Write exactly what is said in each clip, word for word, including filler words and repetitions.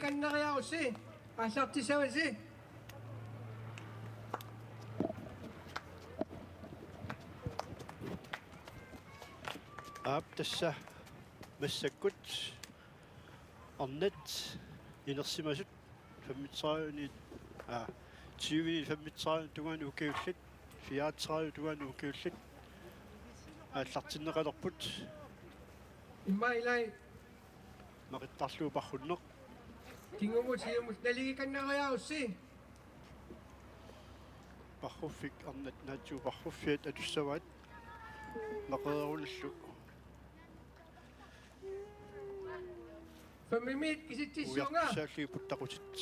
Annariarussi, aallartissavasi. Aap, tassa massakkut arnat inersimasut femogtredive, aa, tyve femogtredive tungaanut ukiullit, fireogtredive tungaanut ukiullit aallartinneqalerput. Immaqa ilai. Maqittarlugu parrunneq. Kingumut siumut naligikannaariarussi. Parruffik arnat naatsuup parruffiat atussavaat. Maqereerunillu. Femimiit kisitsissuunga. Ujartussaallugit puttaqutit.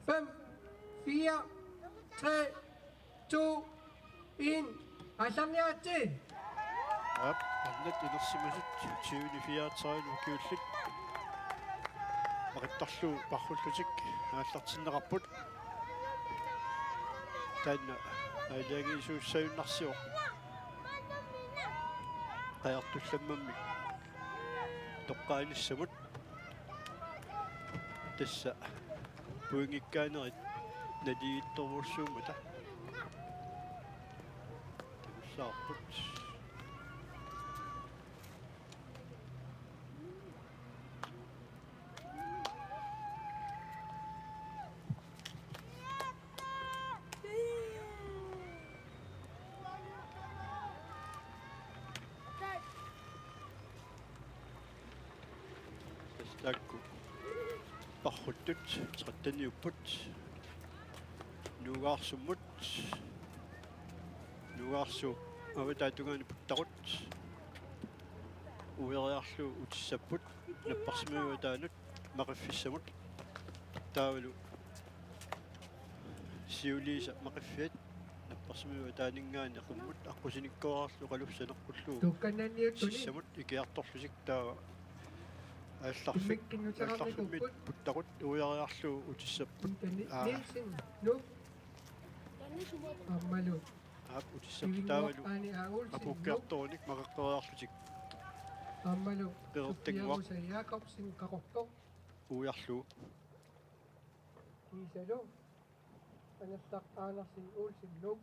Fem, fire, tre, to, en. Aallarniaritsi. Aap, arnat inersimasut tyve fireogtredive ukiullit maqittarlugu parrullutik aallartinneqarput. Taanna aalajangiisuussagunnarsivoq. Qajartullammammik toqqaanissamut. Tassa pointikkaanerit naligiittorujussuummata. Takussavarput. Tassa taakku parruttut tretteniupput. Nuugaarsummut. Nuugaarsuup avataata tungaanut puttaqut. Uiariarlugu utissapput. Napparsimmaviup ataanut maqiffissamut. Taavalu siuliisa maqiffiat napparsimmaviup ataaninngaanniit qimmut aqqusinikkoorarlugu qalufsaneqqullugu. Tuukkannanniuttuni. Sissamut ikiartorlutik taava aallarfik. Immikkinnuteqarnikuupput. Aallarfimmit puttaqut uiariarlugu utissapput. Intani. Aa. Nielsen. Nuuk. Aammalu. Aap, utissapput taavalu. Pivinnguaq Aani A. Olsen. Apuukkiartorunik maqeqqeriarlutik. Aammalu. Qeqertannguaq. Sofia Rosa Jakobsen Qaqortoq. Uiarlugu. Kiisalu Anerlaq Andersen Olsen Nuuk.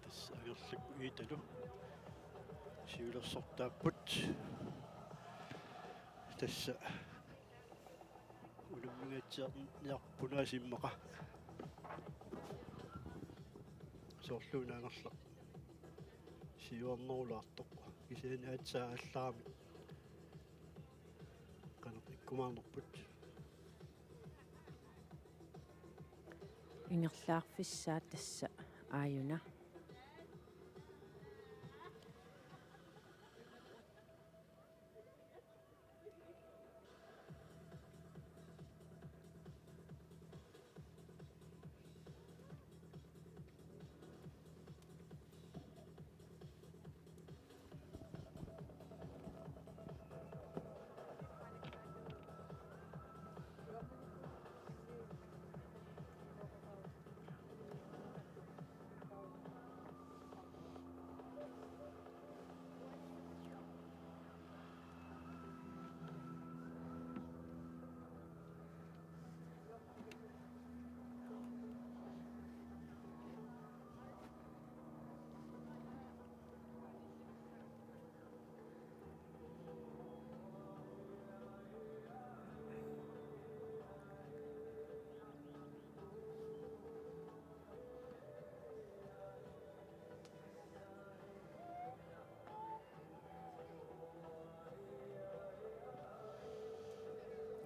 Tassa angerlakku Iitalu siulersortaapput. Tassa unammigitsiarniarpunaasimmaqa. Soorluuna Angerlaq siuarnerulaartoq. Kisianni aatsaat aallaramik qanoq ikkumaarnerput. Ingerlaarfissaat tassa aajuna.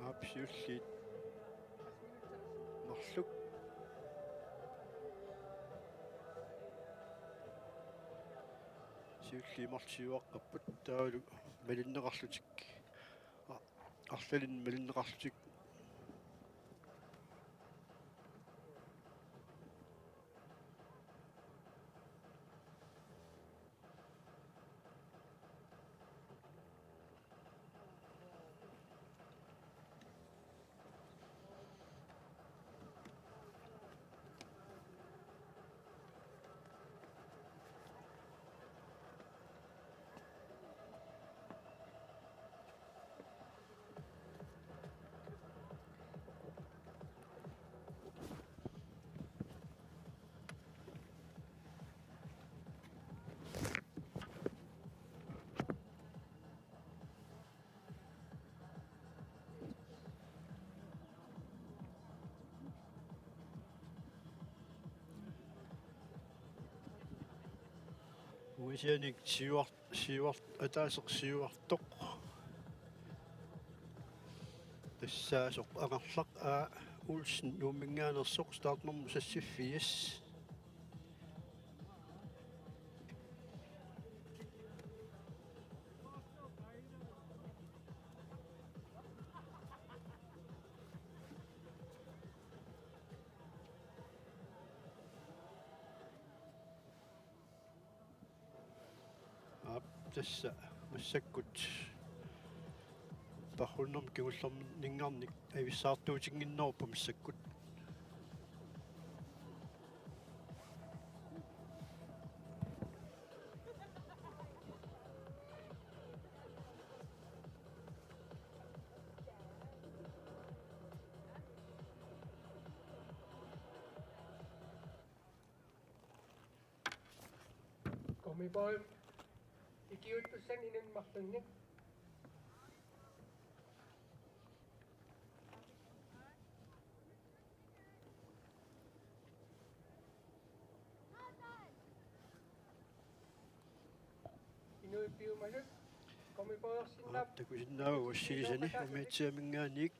Aap, siulliit marluk. Siulliit marluk siuaqqapput taavalu malinneqarlutik. A-, arlalinnik malinneqarlutik. Uisianik siuar-, siuar-, ataaseq siuartoq. Tassaasoq Angerlaq A. Olsen Nuumminngaanneersoq, startnummer seksogfirs. Aap, tassa massakkut parrunnermik kingullerminngaanniit avissaartuutinnginneruppoq massakkut. Gummibånd. Ikiuuttussat inuit marlunnik. Inuit piumasut. Gummibåndersinnaapput. Takusinnaavat uassilisani umiatsiamingaanniit.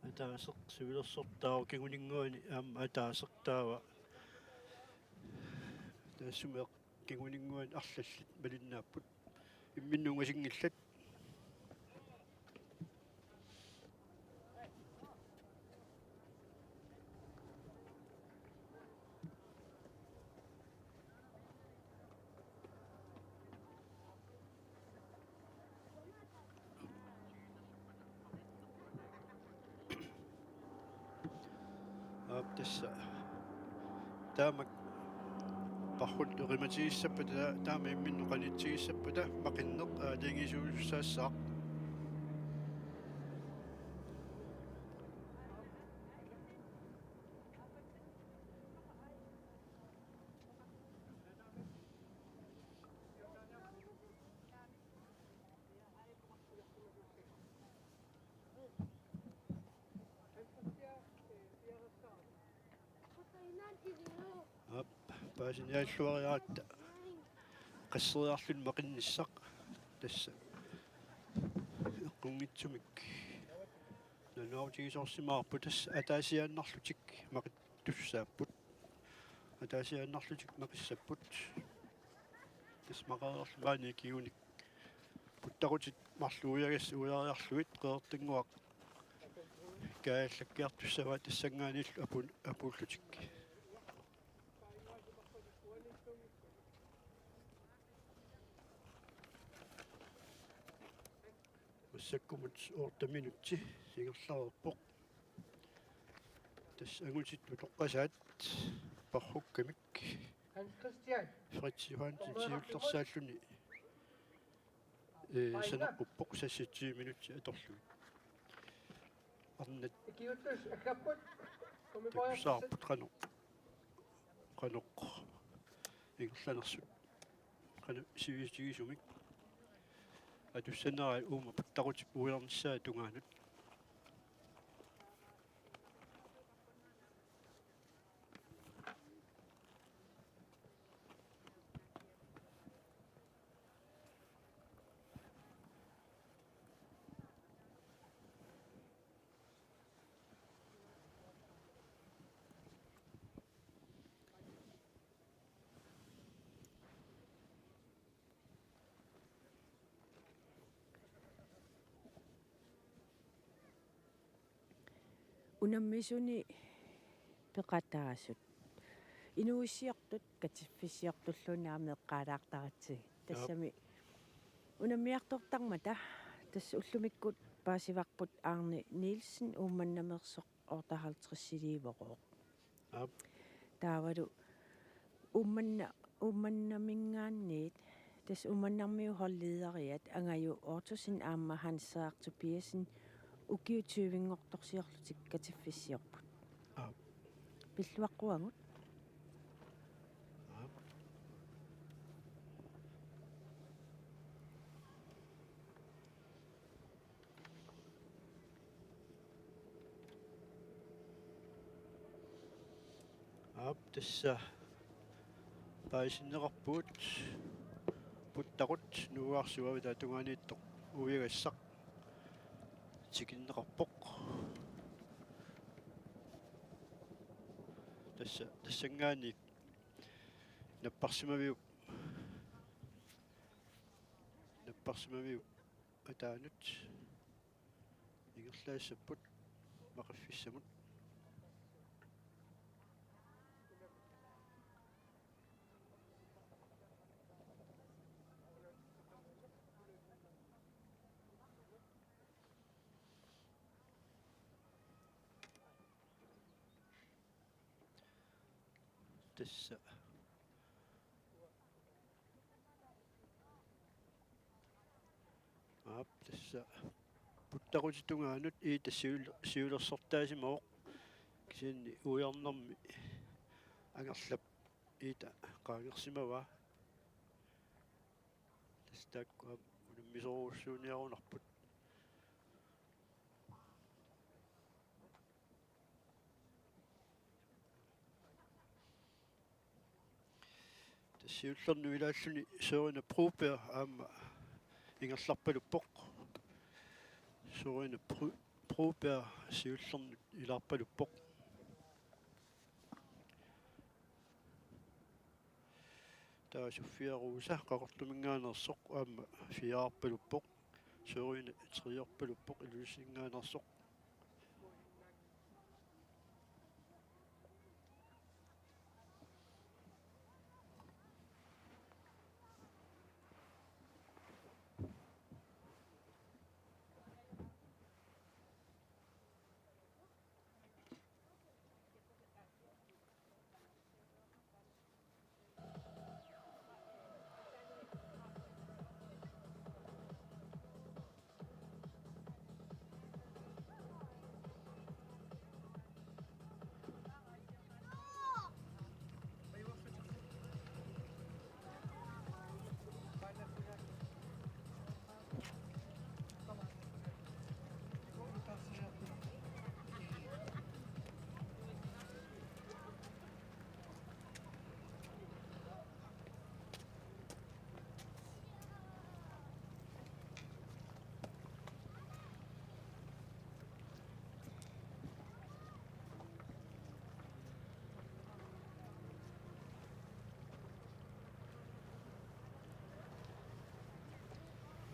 Ataaseq sivilersortaavoq kinguninnguani, aamma ataaseq taava. Taassuma kinguninnguani arlallit malinnaapput. Imminnut ungasinngillat. Aap, tassa. Taama parrut eqimatigissappata, ta-, taama imminnut qanitsigissappata maqinneq aalajangiisuussaassaaq. Aap, paasiniaalluariaratta qasseriarluni maqinnissaq tassa eqqunngitsumik nalunaarutigisoorsimavarput, tassa ataasiaannarlutik maqittussaapput. Ataasiaannarlutik maqissapput. Tassa maqareerluni maani ikiuunik. Puttaqutit marluk uiagassat uiariarlugit Qeqertannguaq kaajallakkiartussavaat tassanngaanniillu apu-, apuullutik. Massakkumut otte minutsi ingerlareerpoq. Tassa angutit utoqqasaat parrukkamik. Hans Christian. Fritz Johansen siullersaalluni, ee, saneqquppoq seksogtyve minutsit atorlugit. Arnat ikiuuttussat aggapput. Gummibåndersinnaapput qanoq. Qanoq ingerlanersut. Qanoq sivisutigisumik. Atussanerai uuma puttaqutip uiarnissaa tungaanut. Unammisuni peqataasut inuuissiortut katiffissiortulluunniit aamma eqqaalaartaratsigit. Joo. Tassami unammiartortarmata tassa ullumikkut paasivarput Arne Nielsen Uummannameersoq otteoghalvtredsiliivoq. Aap. Taavalu Uumanna-, Uummannaminngaanniit, tassa Uummannarmiut holdlederiat Angaju Ottosen aamma Hans Seerik Tobiassen ukiut tyvenngortorsiorlutik katiffissiorput. Aap. Pilluaqquagut. Aap. Aap, tassa paasinneqarpugut. Puttaqut Nuugaarsuaq avitaatungaaniittoq uiagassaq tikinneqarpoq. Tassa tassanngaanniit napparsimaviup, napparsimaviup ataanut ingerlaassapput Maqiffissamut. Tassa. Aap, tassa puttaqutip tungaanut Iita siul-, siulersortaasimavoq, kisianni uiarnermi Angerlap Iita qaangersimavaa. Tassa taakku aamma unammisorujussuuniarunarput. Tassa siullernut ilaalluni Sørine Broberg aamma ingerlarpaluppoq. Sørine Bro-, Broberg siullernut ilaarpaluppoq. Taava Sofia Rosa Qaqortuminngaanneersoq aamma fireerpaluppoq. Sørine treerpaluppoq Ilulissaninngaanneersoq.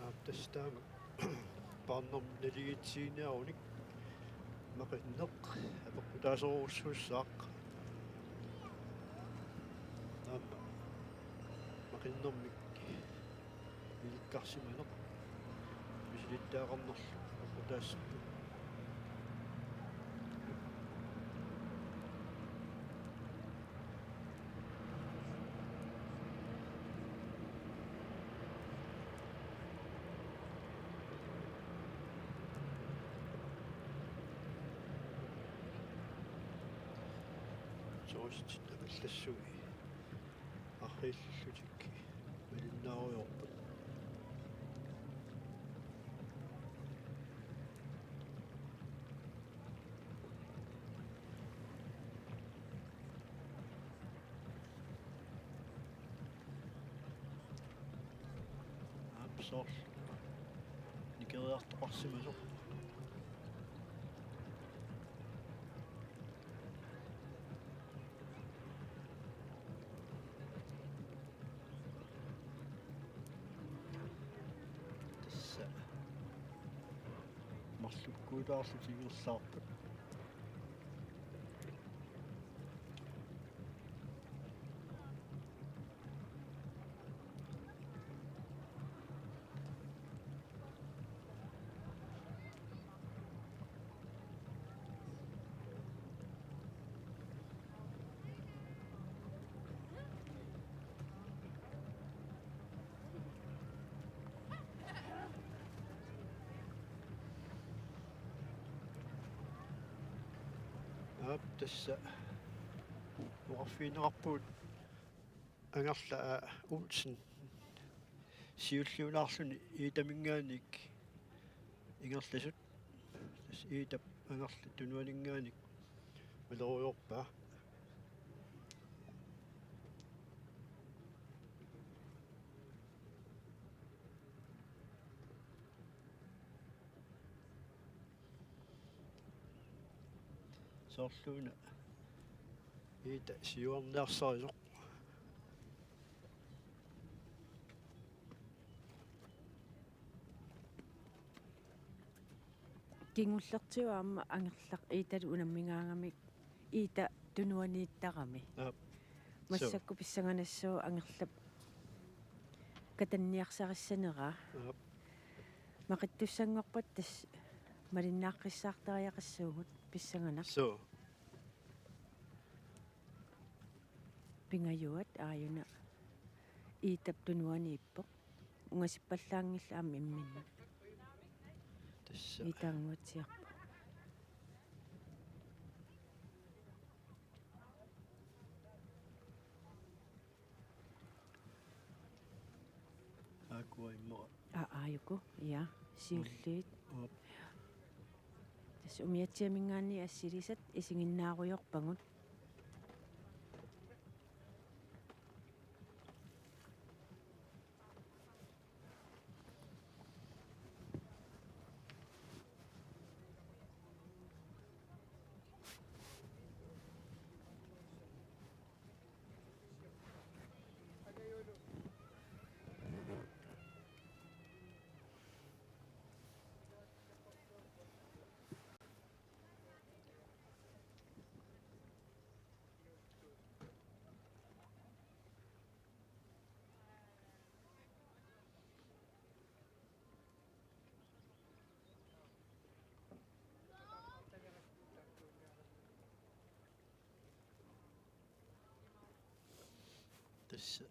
Aap, tassa taama paarnermut naligiitsiginiarunik Maqinneq apeqqutaasorujussuussaaq. Aamma Maqinnermik ilikkarsimaneq misilittagaqarnerlu apeqqutaassapput. Turistit amerlassuit arriillutik malinnaarujoorput. Aap, soorlu nikeriartoqarsimasoq. Tassa marlukkuutaarlutik ingerlaarput. Aap, tassa oqarfigineqarpugut Angerla A. Olsen siulliulaarluni Iitaminngaanniit ingerlasut. Tassa Iitap Angerlap tunuaninngaanniit malerujoorpaa. Soorluuna Iita siuarniarsarisoq. Kingullertigut aamma Angerlaq Iitalu unammigaangamik Iita tunuaniittarami. Aap. Massakkut pissanganassaaq Angerlap katanniarsarissaneraa. Aap. Maqittussanngorpat tassa malinnaaqqissaartariaqassuugut pissanganaq. Suu. Pingajuat aajuna Iitap tunuaniippoq. Ungasippallaanngillat aamma imminnut. Tassa. Iitaannguatsiarpoq. Aakkua immaqa. Aa, aajuku, ja, siulliit. Aap. Tassa umiatsiaminngaanniit assilisat isiginnaarujoorpagut. Tassa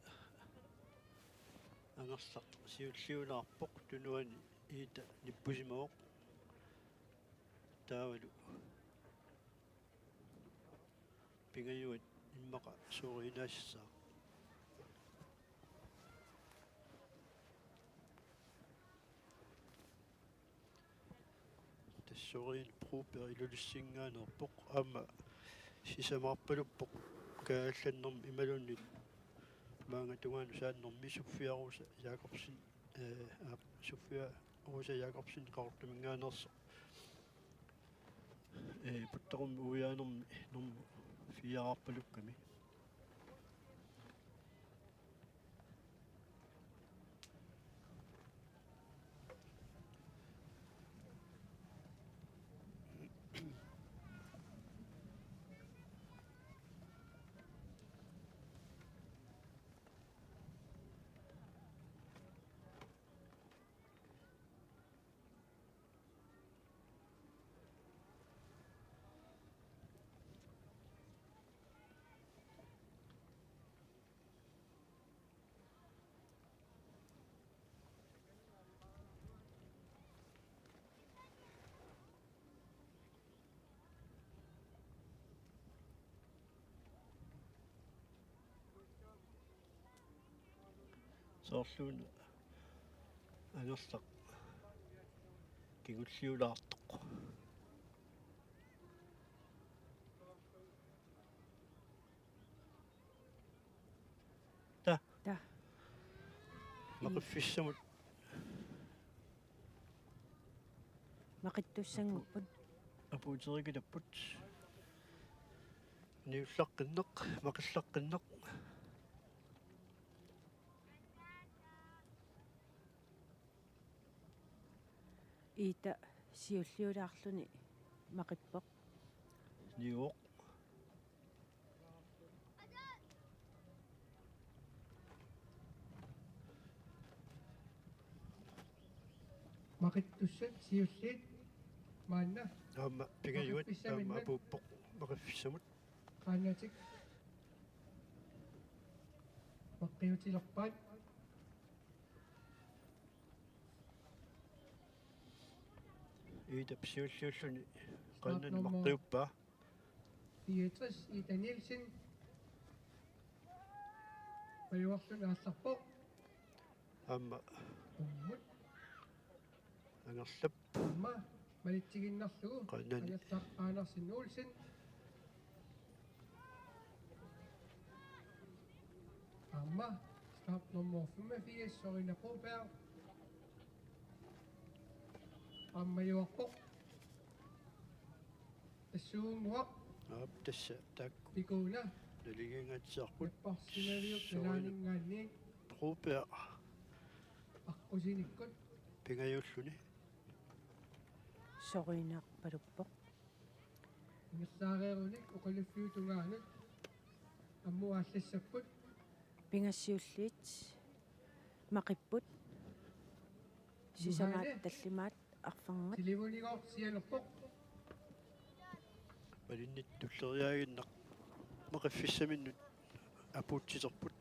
Angerlaq siulliulaarpoq, tunuani Iita nippusimavoq. Taavalu Pingajuat immaqa sooriinnaassaaq. Tassa Sorian Broberg Ilulissinngaanneerpoq, aamma sisamaarpaluppoq kaajallannermi imaluunniit maanga tungaanut saannermi Sofia Rosa Jakobsen, ee, aap, Sofia Rosa Jakobsen Qaqortuminngaanneersoq. Ee, Puttorummi uiaanermi nummer fire-arpalukkami. Soorluuna Angerlaq kingulliulaartoq. Ta. Ta. Maqiffissamut. Maqittussanngupput. Apuuterikilapput. Niullaqqinneq, maqillaqqinneq. Iita siulliulaarluni maqippoq. Niuoq. Maqittussat siulliit maanna. Aamma Pingajuat, aamma maqiffissaminnik apuuppoq maqiffissamut. Qaannatik maqqiutilerpaat. Iitap siulliulluni qaannani maqqiuppaa. Fireogtres, Iita Nielsen. Majuarluni aallarpoq. Aamma. Ummut. Angerlap. Aamma malitsiginnarlugu. Qaannani. Angerlaq Andersen Olsen. Aamma startnummer femogfirs, Sorina Broberg. Aamma majuarpoq. Tassuunnguaq. Aap, tassa taakku. Pikuuna. Naligiinngaatsiarput. Napparsimaviup Soorina nalaaninngaanniit. Broberg. Aqqusinikkut. Pingajuulluni. Sooriinnarpaluppoq. Ingerlaareerunik oqaluffiup tungaanut ammut aallassapput. Pingajuulliit maqipput. Sisamaat Juhane. Tallimaat arfernat. Tilivunigooq sianerpoq. Malinnit tulleriiaaginnaq maqiffissaminnut apuutsiterput.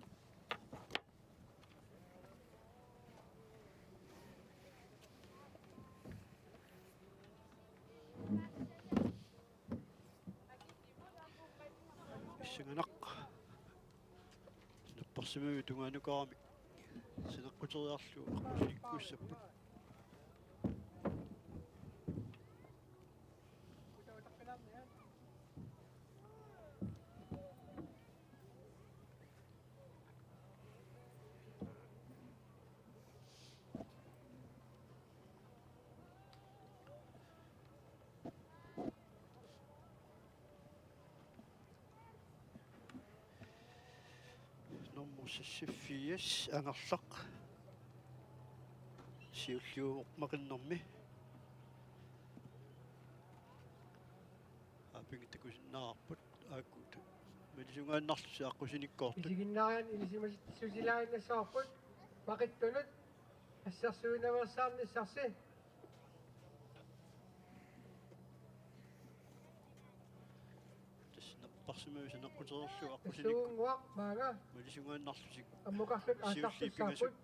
Pissanganaq. Napparsimaviup tungaanukaaramik saneqquteriarlugu aqqusinikkuussapput. Nummer seksogfirs, Angerlaq. Siulliuvoq maqinnermi. Aapingi takusinnaavarput aakkut. Malisungaannarlutik aqqusinikkoortut. Isiginnaariarlutik ilisimassusilaaginnassavarput. Maqittunut. Assersuinnaveersaarnissarsi. Tassa napparsimaviup saneqquteriarlugu aqqusinikkuussapput. Tassuunnguaq maanga. Malisungaannarlutik. Ammukarlutik siulliit aallartussaapput. Pingasut.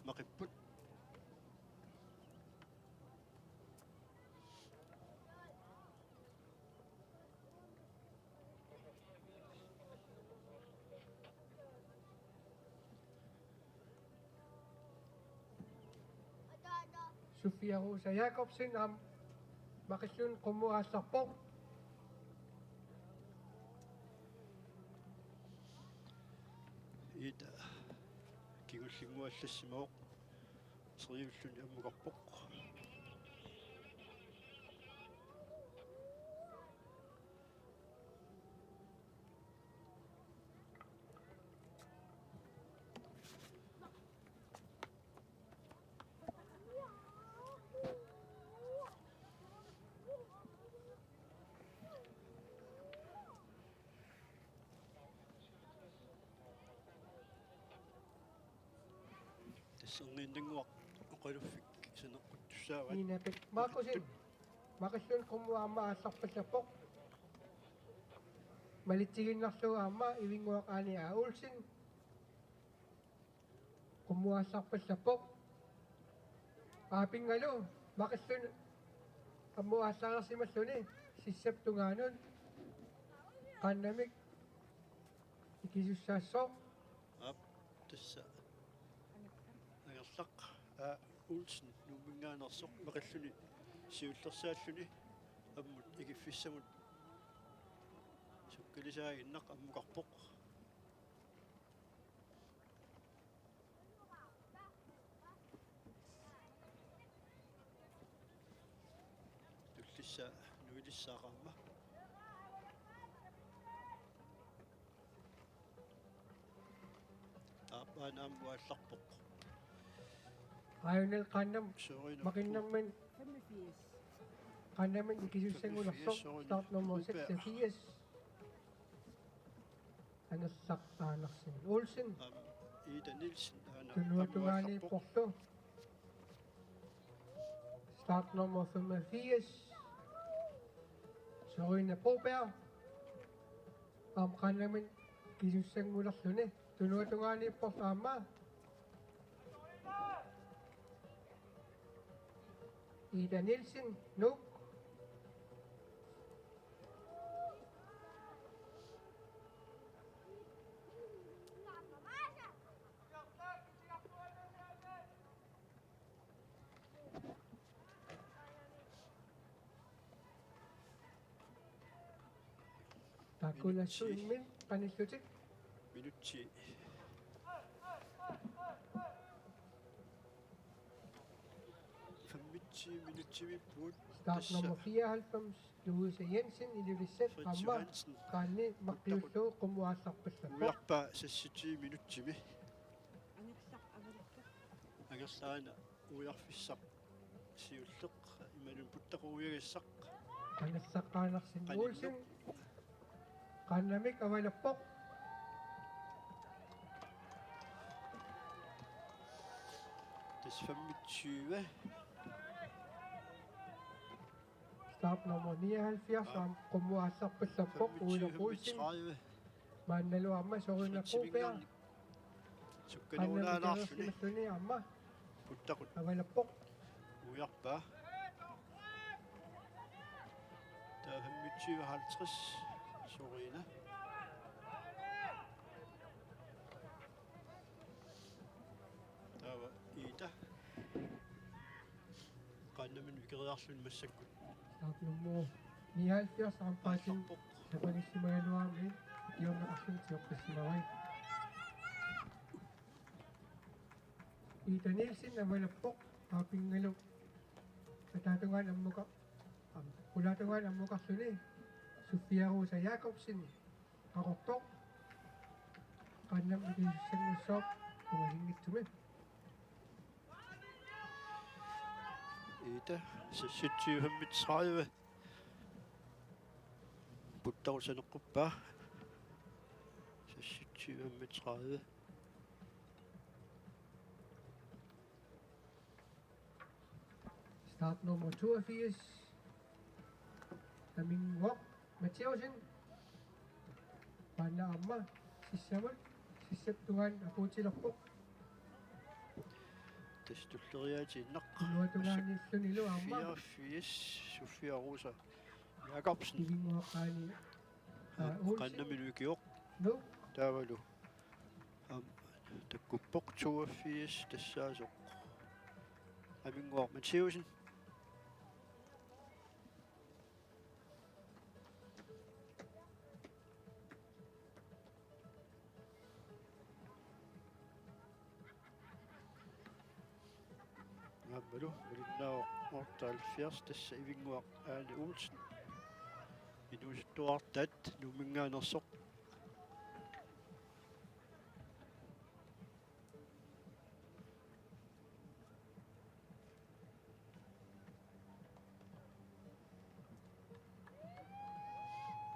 Maqipput. Sofia Rosa Jakobsen aamma maqilluni qummut aallarpoq. Ida kingullinnguallassimavoq. Seriulluni ammukarpoq. Tassa erniinnannguaq oqaluffik saneqquttussaavaat. Nina Bech Markussen maqilluni qummut aamma aallarpallappoq. Malitsigiinnarlugu aamma Ivinnguaq Aani A. Olsen. Qummut aallarpallappoq. Aapingalu maqilluni ammut aallareersimalluni sissap tungaanut qaannamik ikisussaassaaq. Aap, tassa Angerlaq A. Olsen Nuumminngaanneersoq maqilluni siullersaalluni ammut ikiffissamut sukkalisaaginnaq ammukarpoq. Tullissaa nuilissaaq aamma. Aap, aana aamma aallarpoq. Aajuna qaannamut. Soorina. Maqinnermini. Qaannamini ikisussanngulersoq. Femogfirs, soorina. Startnummer seksogfirs. Angerlaq Andersen Olsen. Aamma Ida Nielsen aana. Tunuata tungaaniipporlu. Startnummer femogfirs. Soorina Broberg. Aamma qaannamini ikisussanngulerluni. Tunuata tungaaniipporlu aamma. Ida Nielsen, Nuuk. Taakkuulassuit imminnut qanillutik. Minutsi. Femogfirs Ti minutsimippugut. Start nummer fireoghalvfems, Louise Jensen, Ilulissat, Fritz aamma Johansen. Qaanni maqqiullugu qummut aallarpallappoq. Ujarpaa seksogtyve minutsimi. Angerlaq avalikka. Angerlaana ujarfissaq siulleq imaluunniit puttaqoq uiagassaq. Angerlaq Qaanarsin Olsen. Qaannamik avalerpoq. Tassa femogtyve. Start nummer nioghalvfjerds, aamma qummut aallarpallappoq, Ulla Olsen. Femogtyve, femogtredive. Maannalu aamma Sørine Kroberg. Sukkanuulaalaarluni. Qaannamik aamma. Puttaqut. Avalerpoq. Ujarpaa. Taava femogtyve halvtreds. Sørine. Taava Ida. Qaannamik ikeriarluni massakkut. Start nummer nioghalvfjerds, aamma paasini sapanissimagaluarami ikiorneqarluni tioqqissimavai. Ida Nielsen avalerpoq, aapingalu ataatungaani ammuka-, am-, pulaatungaani ammukarluni Sofia Rosa Jakobsen qaqortoq. Qaannamik ikisussanngussaaq pungasinngitsumi. Ida, seksogtyve femogtredive. Puttaqut saneqquppaa. Seksogtyve femogtredive. Start nummer toogfirs. Aminguaq Mathiassen. Maanna aamma sissamut, sissap tungaanut apuutilerpoq. Tassa tulleriaatiinnaq. Tunuatungaaniillunilu aamma. Fireogfirs, Sofia Rosa Jakobsen. Ivinguaq Qaani, aa, Olsen. Qaannamik ikioq. Nu. Taavalu. Aamma takkuppoq toogfirs tassaasoq. Aminguaq Mathiassen. Aammalu malinnaavoq otteoghalvfjerds, tassa Ivinguaq Aani Olsen. Inuusuttuartaat Nuumminngaanneersoq.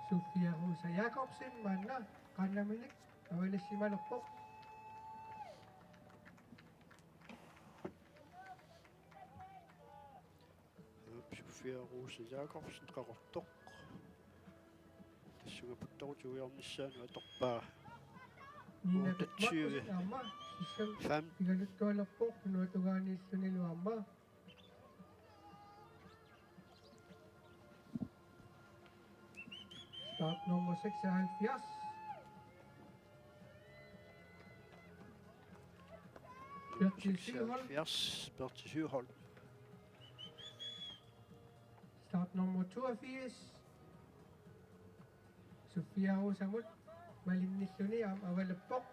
Sofia Rosa Jakobsen maanna qaannaminik avalissimalerpoq. Sofia Rosa Jakobsen qaqortoq. Tassunga puttaqutip uiarnissaanut atorpaa. Nina otteogtyve. Petmarkussen aamma sissam fem. Igaluttualerpoq, tunuatungaaniillunilu aamma. Start nummer seksoghalvfjerds. Bertil Sygholm. Seksoghalvfjerds, Bertil Sygholm. Start nummer toogfirs. Sofia Rosamut malinnilluni aamma avalerpoq.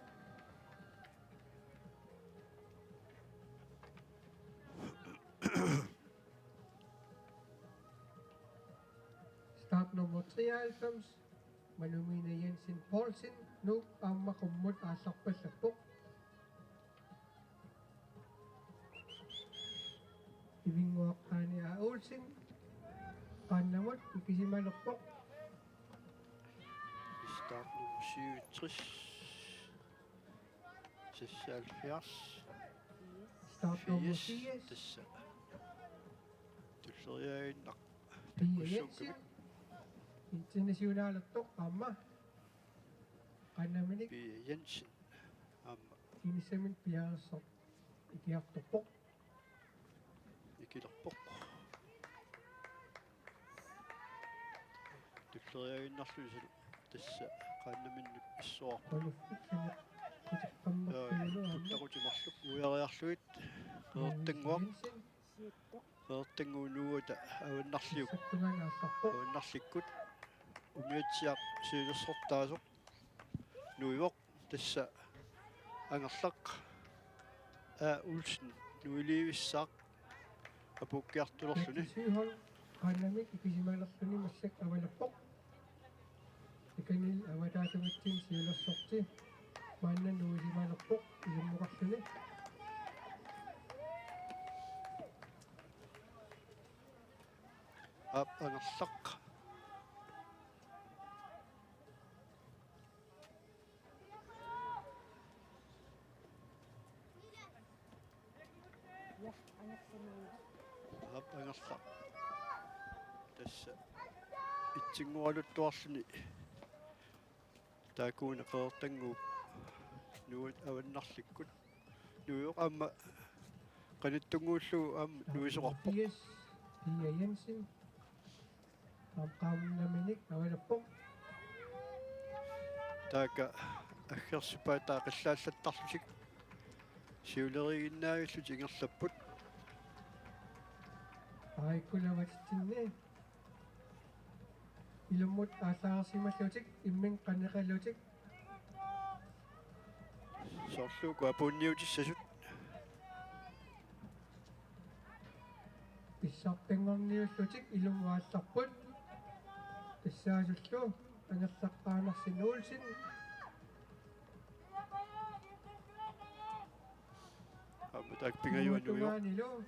Start nummer treoghalvfems, Manumina Jensen Poulsen, Nuuk, aamma qummut aallarpallappoq. Ivinguaq Aani A. Olsen qaannamut ikisimalerpoq. Start nummer syvogtres. Seksoghalvfjerds. Start nummer firs. Tassa. Tulleriiaaginnaq. Pia Jensen. Takkussuukkami. Internationalertoq aamma. Qaannaminik. Pia Jensen. Aamma. Inissamik piareersoq ikiartorpoq. Ikilerpoq. Tulleriiaaginnarlugu tassa qaannaminnut issuarpoq. Quliffik saneq qiteqqammerpigalugu aamma. Puttaqutimarluk uiariarlugit. Qeqertannguaq. Qeqertannguup nuuata avannarliuk. Sissap tungaanut aallarpoq. Avannarlikkut. Umiatsiaq siulersortaasoq. Nuivoq. Tassa Angerlaq A. Olsen nuilivissaaq. apuukkiartulerluni. Syvhold qaannamik ikisimalerluni massakkut avalappoq. Ikanil avataallumiitsin siulersorti maanna nuisimalerpoq ilummukarluni. Aap, Angerlaq. Aap, Angerlaq. Tassa itsinngoraluttuarluni. Taakkuuna Qeqertannguup nuup avannarlikkut. Nuujoq aamma qanittunnguullugu aamma nuisoqarpoq. Mathias Pia Jensen. Aamma qaannaminik avalappoq. Taakku aggersuppaat taava qillaallattarlutik. Siuleriiginnaavillutik ingerlapput. Aajuku avatitsinni. Ilummut aallaarsimallutik, imminnut qaneralutik. Soorlu uku apuunniutissasut. Pissartanngorniullutik ilummut aallarput. Tassaasullu Angerlaq Andersen Olsen. Aamma taakku pingajuat Nuujoq. Tungaanilu.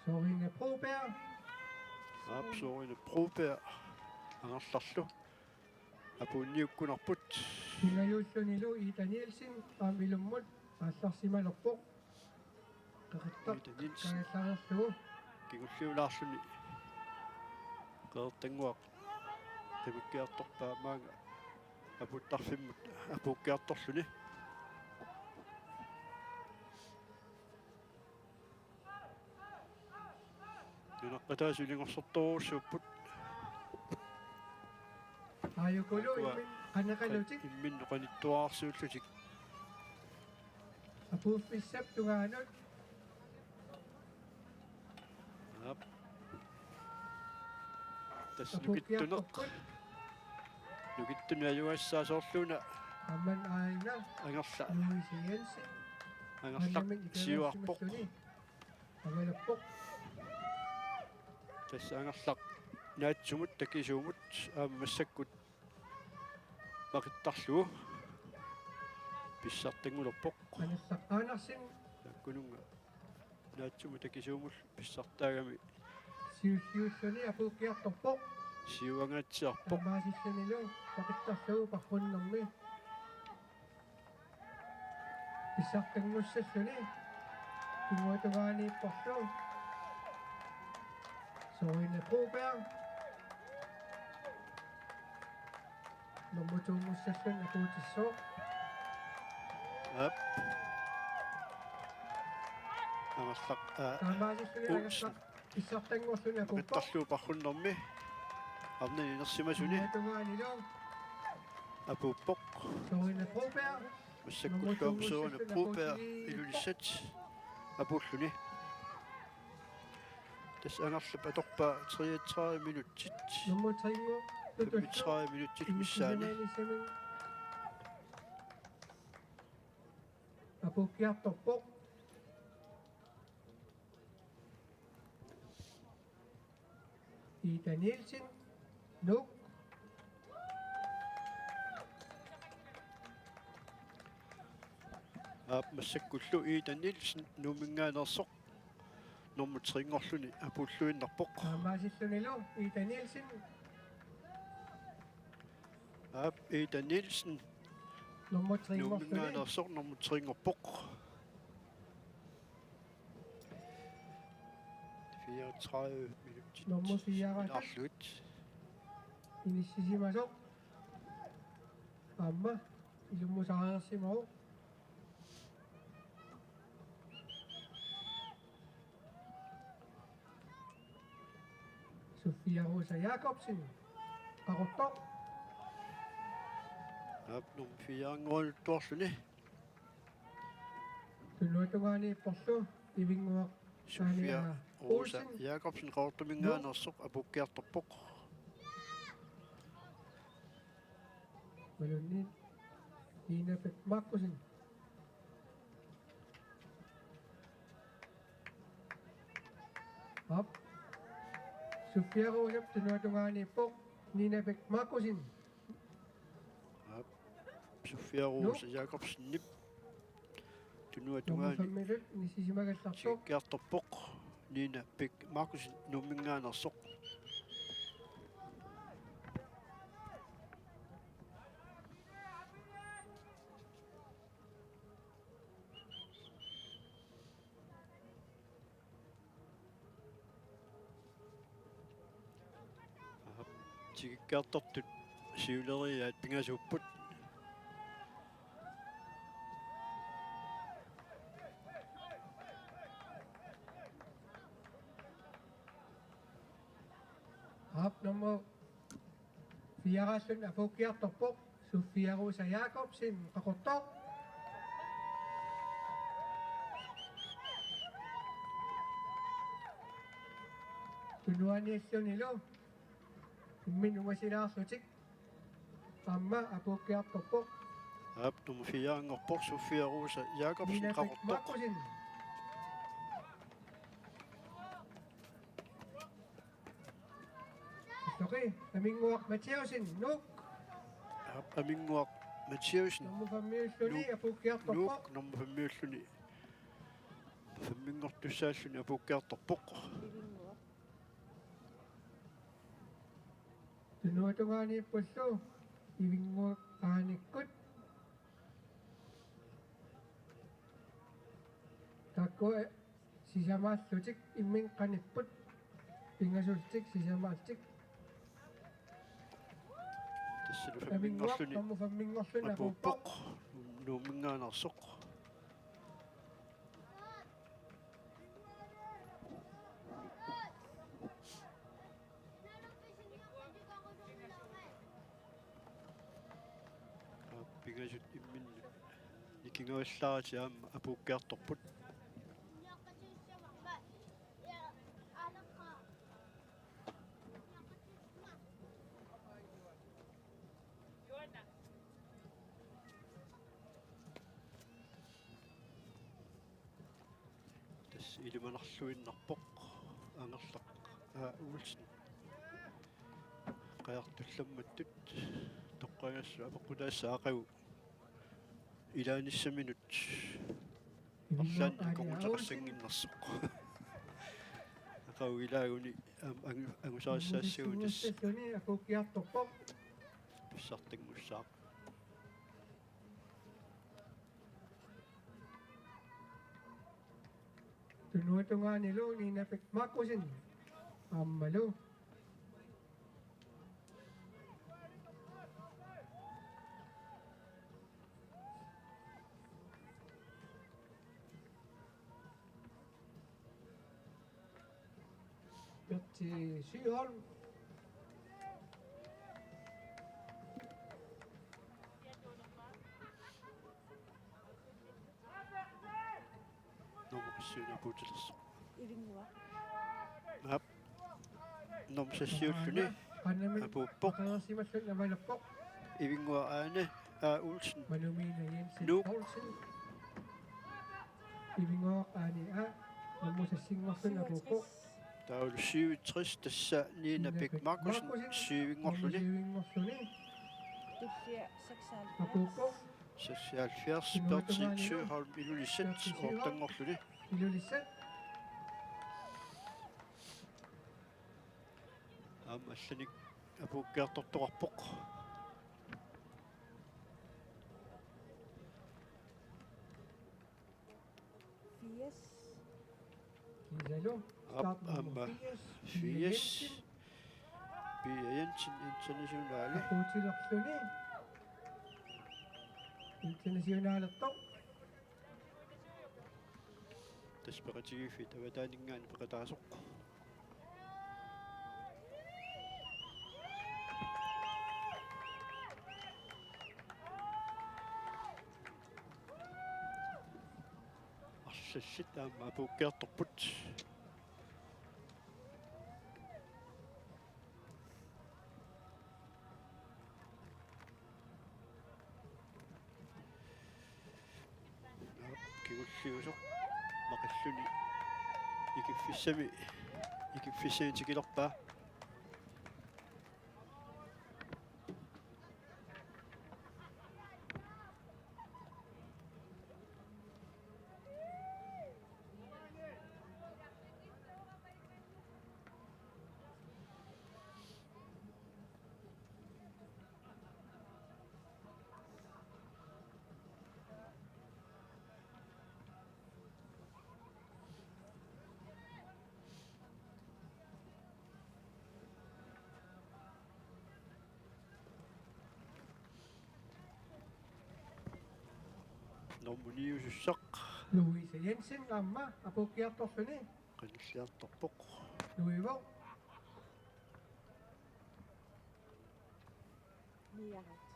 Sørine Broberg. Aap, Sørine Broberg. Angerlarlu. Apuunniukkunarput. Pingajuullunilu Ida Nielsen, aamma ilummut aallarsimalerpoq. Qeqertaq Ida Nielsen. Kaallareerlugu. Kingulliulaarluni. Qeqertannguaq. Qimikkiartorpaa maanga. Aputtarfimmut. Apuukkiartorluni. Nunaqqataasut ilungersortorujussuupput. Aajukulu. Taakkua imminnut qaneralutik. Imminnut qanittuararsuullutik. Apuuffissap tungaanut. Aap. Tassa nukittuneq. Apuukkiartorput. Nukittuneq ajugassaasoorluuna. Amman aajuna. Angerlaq. Louise Jensen. Angerlaq. Annamik siuarpoq. Ikalaassimassuni. Avalappoq. Tassa Angerlaq naatsumut takisuumut aamma massakkut maqittarlugu pissartanngulerpoq. Angerlaq Andersen. Taakkununnga naatsumut takisuumullu pissartaagami. Siulliulluni apuukkiartorpoq. Siuangaatsiarpoq. Taamaasillunilu maqittarlugu parrunnermi. Pissartanngussalluni. Kinguatungaaniipporlu. Sørine Broberg. Nummer to-nngussallugu apuutissooq. Aap. Angerlaq, aa, Taamaasilluni Olsen. Angerlaq pissartanngorluni apuuppoq. Maqittarlugu parrunnermi. Arnani inersimasuni. Kinguatungaanilu. Apuuppoq. Sørine Broberg. Massakkullu aamma Sørine Broberg Ilulissat apuulluni. Tassa Angerlap atorpaa treogtredive minutsit. Nummer tre-nngortutullu. Femogtredive minutsit missaani. Apuukkiartorpoq. Ida Nielsen, Nuuk. Aap, massakkullu Ida Nielsen, Nuumminngaanneersoq, nummer tre-nngorluni apuulluinnarpoq. Taamaasillunilu Ida Nielsen. Aap, Ida Nielsen. Nummer tre-nngorluni. Nuumminngaanneersoq, nummer tre-nngorpoq. Fireogtredive minutsit. Nummer fire-ata. Ilaarluit. Inissisimasoq. Aamma ilummusaarsimavoq. Sofia Rosa Jacobsen. Qaqortoq. Aap, nummer fire-nngoraluttuarluni. Tunuatungaaniipporlu Ivinnguaq Sofia Sania Rosa Olsen. Jacobsen Qaqortuminngaanneersoq apuukkiartorpoq. Imaluunniit Nina Bech Markussen. Aap. Sofia Rosap tunuatungaaniippoq, Nina Bech Markussen. Aap. Sofia Rosa Jakobsenip tunuatungaani. Nummer femimilu inissisimagallartoq. Tikikkiartorpoq, Nina Bech Markussen Nuumminngaanneersoq. Aap, tikikkiartortut siuleriaat pingasuupput. Aap, nummer fire-aallutik apuukkiartorpoq, Sofia Rosa Jakobsen, Qaqortoq. Tunuaniillunilu imminnut ungasilaarlutik aamma apuukkiartorpoq. Aap, nummer fire-nngorpoq, Sofia Rosa Jakobsen, Nina Bech Qaqortoq. Markussen. Soqi, Aminnguaq Mathiassen, Nuuk. Aap, Aminnguaq Mathiassen. Nummer femimiulluni Nuuk, apuukkiartorpoq. Nuuk, nummer femimiulluni. Femminngortussaalluni apuukkiartorpoq. Tunuatungaaniippullu Ivinnguaq Aanikkut. Taakkua sisamaallutik imminnut qanipput, pingasullutik sisamaallutik. Tassani Aminnguaq femminngorluni nummer femminngorluni apuuppoq. Apuuppoq. Nuumminngaanneersoq. Aap, pingasut imminnut nikingavallaaratik aamma apuukkiartorput. Tassa ilimanarluinnarpoq Angerlaq A. Olsen. Qajartullammattut toqqagassaq apeqqutaassaaq aqagu ilaanissaminut arlaannik akornuteqassannginnersoq. Aqagu ilaaguni aamma angu-, angusarissaassagunik tassa. Apuukkiartorpoq. Pissartanngussaaq. Tunuatungaanilu Nina Bech Markussen aammalu Berti Sygholm. Nummer syv apuutilersoq. Ivinnguaq. Aap. Nummer seksiulluni. Qanamit apuuppoq. Qanarsimalluni avalerpoq. Ivinnguaq Aane A. Olsen. Manumiina Jensen Nuuk. Poulsen. Ivinnguaq Aane A. Nummer seksinngorluni apuuppoq. Taavalu syvogtres, tassa Nina Bech Markussen, syvinngorluni. Tullia seksoghalvfjerds. Apuuppoq. Seksoghalvfjerds, Berti Sygholm Ilulissat, otteanngorluni. Ilulissat. Aamma allanik apuukkiartortoqarpoq. Firs. Kiisalu. Aap, startnummer aamma firs, Pia firs. Jensen. Pia Jensen, internationale. Apuutilerluni. Internationalertoq. Tassa peqatigiiffiit avataaninngaanniit peqataasoq. Arlallit aamma apuukkiartorput. Kingulliusoq maqilluni ikiffissami Ikiffissani tikilerpaa. Nummer ni-usussaq. Louise Jensen aamma apuukkiartorluni. Qanilliartorpoq. Nuivoq. Nioghalvtreds.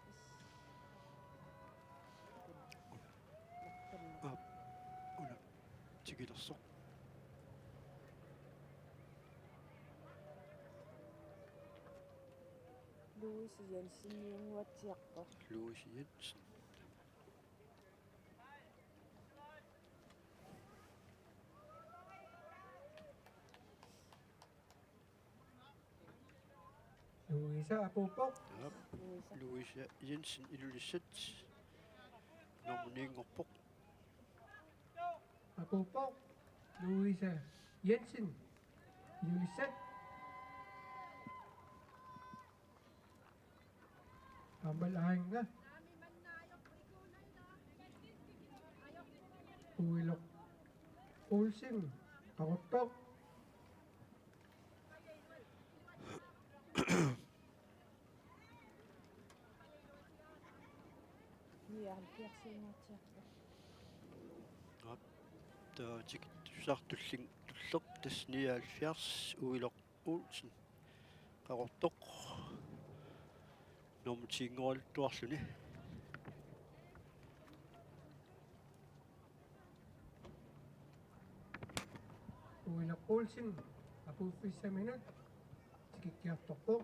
Aap, una tikilersoq. Louise Jensen niunnguatsiarpoq. Louise Jensen. Louise apuuppoq. Aap. Louise Jensen, Ilulissat. Nummer ni-nngorpoq. Apuuppoq. Louise Jensen, Ilulissat. Aammalu aannga. Uiloq Olsen, Qaqortoq. Nioghalvfjerds. Aap, taava tikittussaq tulleq, tulleq tassa nioghalvfjerds, Uiloq Olsen, Qaqortoq, nummer ti-nngoraluarluni. Uiloq Olsen apuuffissaminut tikikkiartorpoq.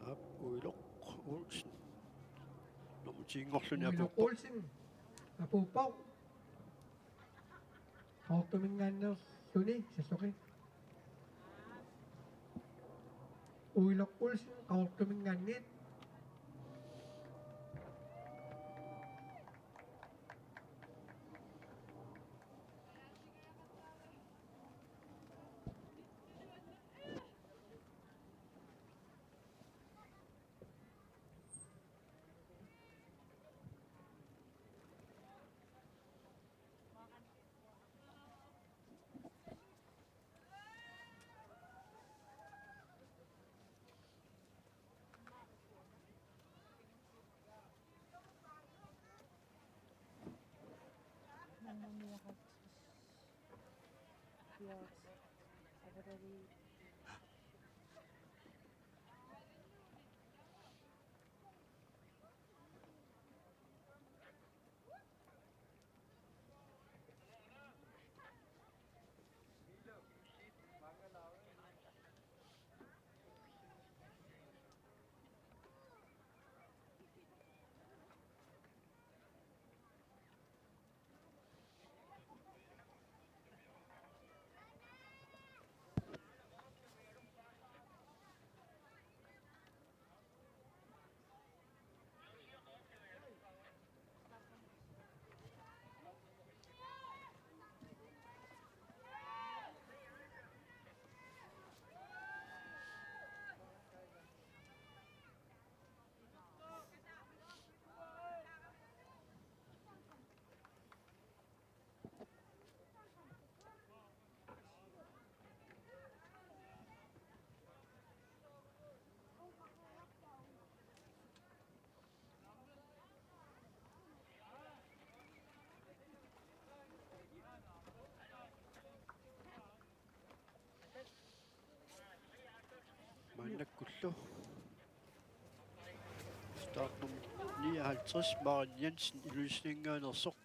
Aap, Uiloq Olsen. Nummer ti-nngorluni Uiloq apuuppoq. Olsen apuuppoq. Qaqortuminngaanneerluni, Sassoqi. Uiloq Olsen Qaqortuminngaanniit. Maannakkullu startnummer nioghalvtreds, Maren Jensen, Ilulissaninngaanneersoq,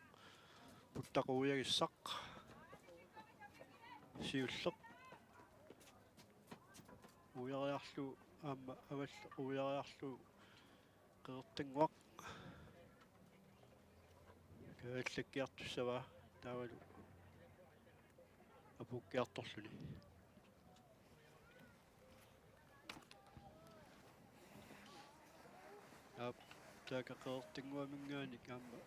puttaquujagissaq. Siulleq. Ujariarlu aamma avalla ujariarlu Qeqertannguaq. Kaallakkiartussavaa taavalu apuukkiartorluni. Aap, taava Qeqertannguaminngaanniit aamma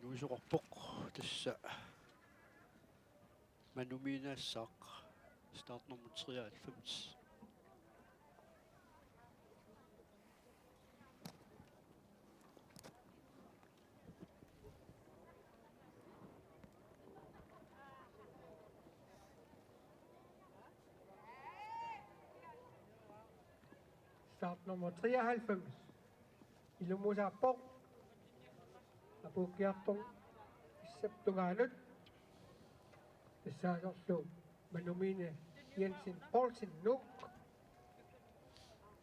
nuisoqarpoq tassa. Manumiinnaassaaq, startnummer treoghalvfems. Startnummer treoghalvfems. Ilumuusaarpoq apuukkiartornissap tungaanut. Tassaasorlu Manumiine Jensen Poulsen, Nuuk.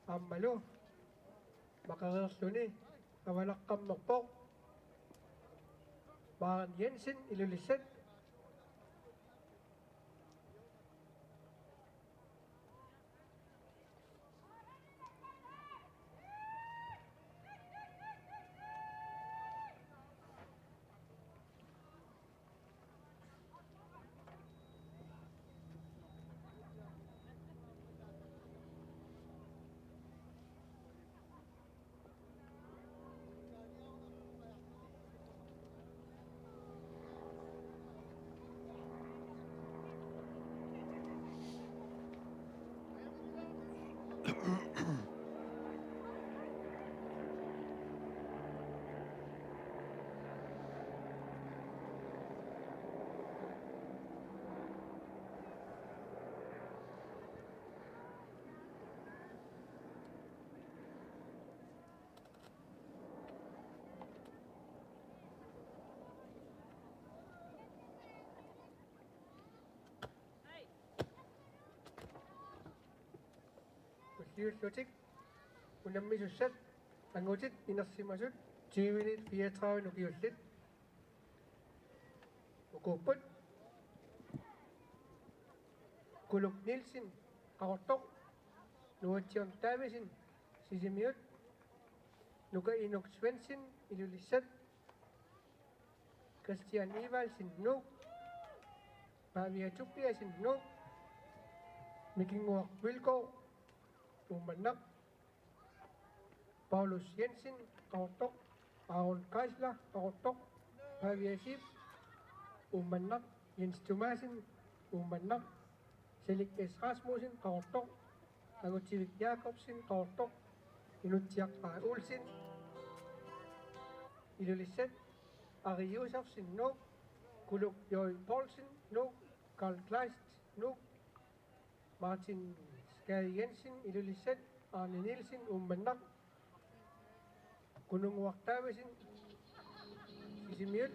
Aammalu maqereerluni avalaqqammerpoq Maren Jensen, Ilulissat. Ulluullutik unammisussat angutit inersimasut tyveniit fireogtredive ukiullit. Ukuupput: Kuluk Nielsen, Qaqortoq. Nuutsiorn Davidsen, Sisimiut. Nuka Inuk Svendsen, Ilulissat. Christian Evaldsen, Nuuk. Pavia Tobiassen, Nuuk. Mikinnguaq Vilgaard, Uummannaq. Paulus Jensen, Qaqortoq. Aaron Geisler, Qaqortoq. Pavia Schiødte, Uummannaq. Jens Thomassen, Uummannaq. Selik S. Rasmussen, Qaqortoq. Angutivik Jakobsen, Qaqortoq. Inutsiaq A. Olsen, Ilulissat. Ari Josefsen, Nuuk. Kuluk J. Poulsen, Nuuk. Karl Kleist, Nuuk. Martin Skade Jensen, Ilulissat. Arne Nielsen, Uummannaq. Kununnguaq Davidsen, Sisimiut.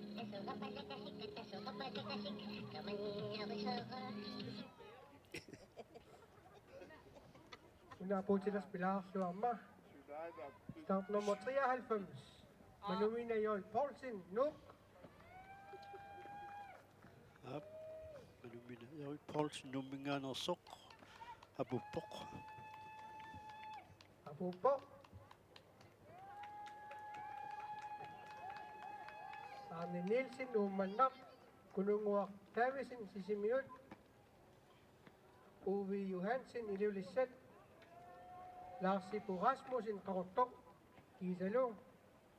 Una apuutilersoq pilaarluarma. Startnummer treoghalvfems. Manumiina J. Poulsen, Nuuk. Aap, Manumiina J. Poulsen Nuumminngaanneersoq apuuppoq. Apuuppoq. Arne Nielsen, Uummannaq. Kununnguaq Davidsen, Sisimiut. Uwe Johansen, Ilulissat. Lars Ipu Rasmussen, Qaqortoq. Kiisalu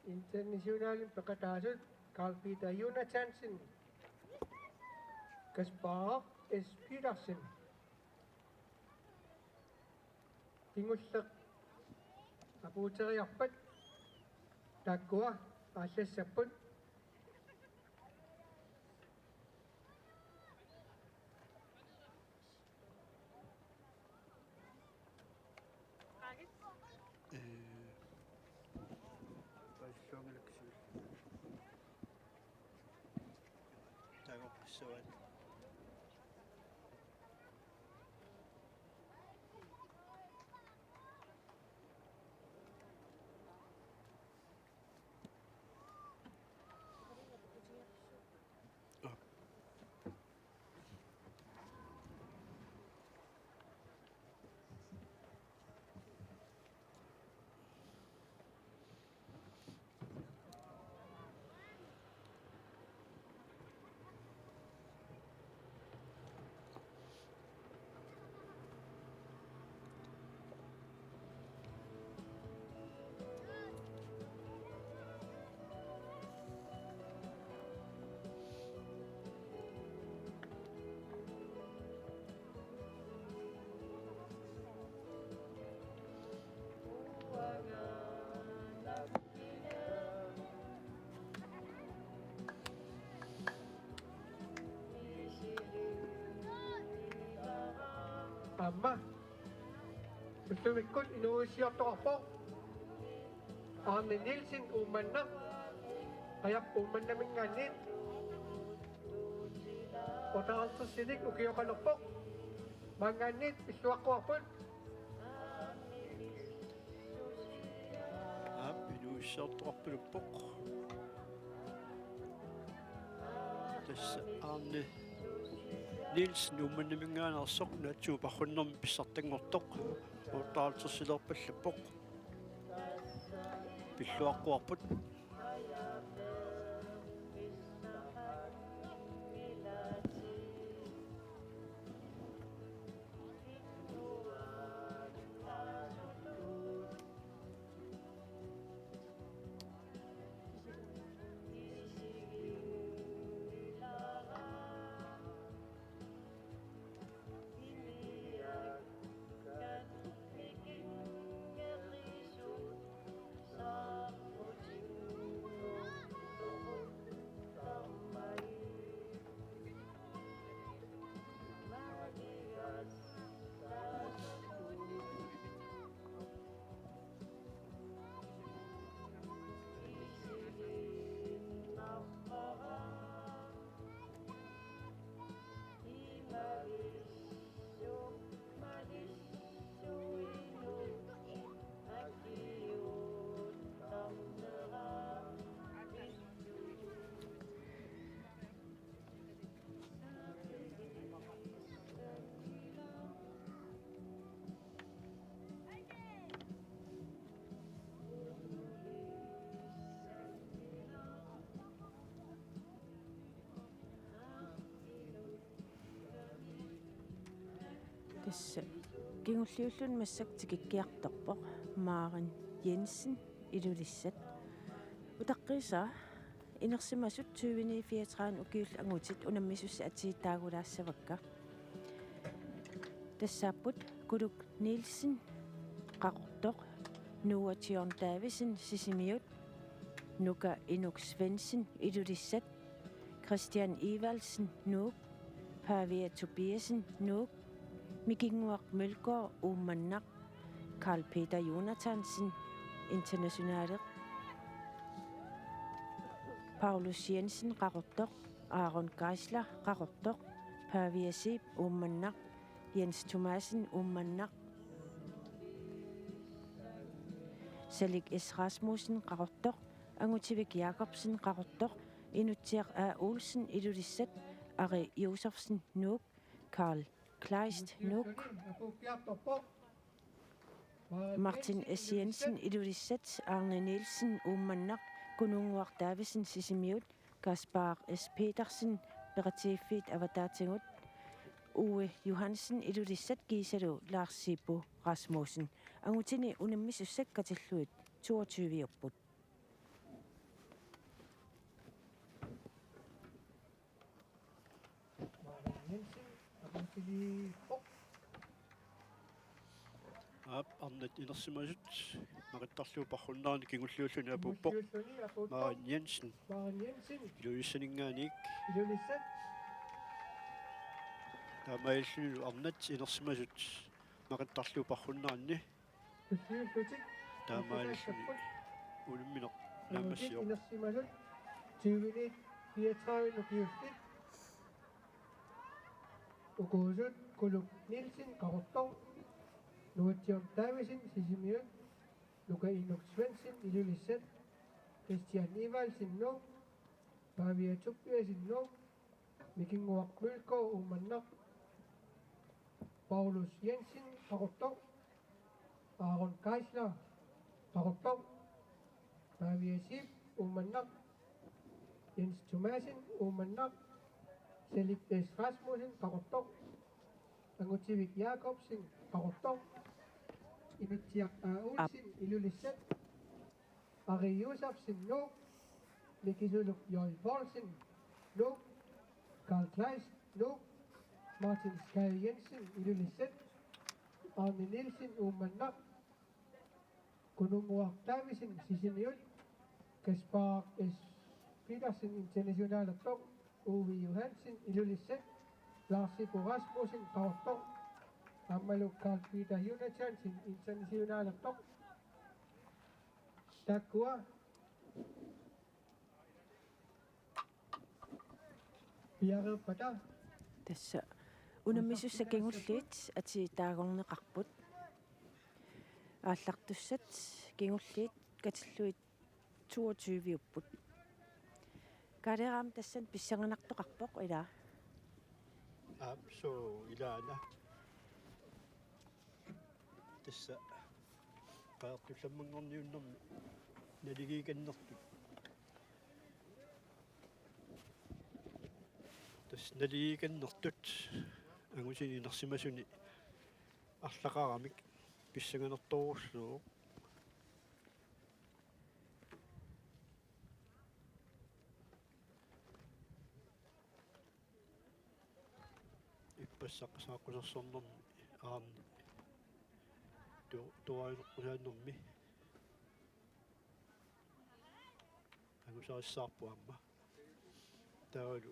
internationalimik peqataasut Karl Peter Jonathansen, Kaspar S. Petersen. Kingulleq apuuteriarpat taakkua aallassapput. Ee, paassuangalak siul. Taagorpassuat. Aamma ullumikkut inuuissiortoqarpoq Arne Nielsen Uummannaq, Qajap Uummannaminngaanniit otteoghalvtredsinik ukioqalerpoq. Maanngaanniit pilluaqquarput. Aap, inuuissiortoqarpaluppoq. Tassa Arne Nielsen Uummannaminngaanneersoq naatsumik parrunnermik pissartanngortoq otteoghalvtredsilerpallappoq. Pilluaqquarput. Tassa kingulliulluni massakkut tikikkiartorpoq Maren Jensen, Ilulissat. Utaqqiisaa, inersimasut tyveni fireogtredive ukiullit angutit unammisussat atiittut taagulaassavakka. Tassaapput Kuluk Nielsen, Qaqortoq, Noah John Davidsen, Sisimiut, Nuka Inuk Svendsen, Ilulissat, Christian Evaldsen, Nuuk, Pavia Tobiassen, Nuuk, Mikinnguaq Mølgaard, Uummannaq, Karl Peter Jonathansen, Internationale, Paulus Jensen, Qaqortoq, Aaron Geisler, Qaqortoq, Pavia Zeeb, Uummannaq, Jens Thomassen, Uummannaq, Salik S. Rasmussen, Qaqortoq, Angutivik Jakobsen, Qaqortoq, Inutsiaq A. Olsen, Ilulissat, Ari Josefsen, Nuuk, Karl Kleist, Nuuk, Martin S. Jensen, Ilulissat, Arne Nielsen, Uummannaq, Kununnguaq Davidsen, Sisimiut, Kaspar S. Petersen, Peqatigiiffiit Avataatigut, Uwe Johansen, Ilulissat, kiisalu Lars Sippo Rasmussen. Angutini unammisussat katillugit toogtyve-upput. Jensen, Apuutiliippoq. Aap, arnat inersimasut maqittarlugu parrunnerani kingulliulluni apuuppoq. Kingulliulluni apuuppoq. Maren Jensen. Maren Jensen. Ilulissaninngaanniit. Ilulissat. Taamaalillunilu arnat inersimasut maqittarlugu parrunneranni. Tulliullutik. Taamaalilluni unammineq naammassivoq. Inersimasut tyveni fireogtredive ukiullit. Ukuusut Kuluk Nielsen, Qaqortoq, Noah John Davidsen, Sisimiut, Nuka Inuk Svendsen, Ilulissat, Christian Evaldsen, Nuuk, Pavia Tobiassen, Nuuk, Mikinnguaq Mølgaard, Uummannaq, Paulus Jensen, Qaqortoq, Aaron Geisler, Qaqortoq, Pavia Zeeb, Uummannaq, Jens Thomassen, Uummannaq, Salik S. Rasmussen, Qaqortoq, Angutivik Jakobsen, Qaqortoq, Inutsiaq A. Olsen, Ilulissat, Ari Josefsen, Nuuk, Mikisuluk J. Poulsen, Nuuk, Karl Kleist, Nuuk, Martin Skade Jensen, Ilulissat, Arne Nielsen, Uummannaq, Kununnguaq Davidsen, Sisimiut, Kaspar S. Petersen, Internationalertoq, Uwe Johansen, Ilulissat, Lars Sippo Rasmussen, Qaqortoq, Aammalu Carl Peter Jonathansen internationalerpoq. Taakkua piareerpata. Tassa unammisussat kingulliit atii taagorneqarput. Aallartussat kingulliit katillugit toogtyve-upput. Kaaleeraam tassani pissanganartoqarpoq ilaa. Aap, suu ilaana. Tassa qajartullammanngorniunnermi naligiikannertut. Tassa naligiikannertut angutini inersimasuni arlaqaramik pissanganartorujussuuvoq. Ippassaq saaqqusersornermi aarni tu-, tuarineqqusaannermi angusarissaarpoq aamma. Taavalu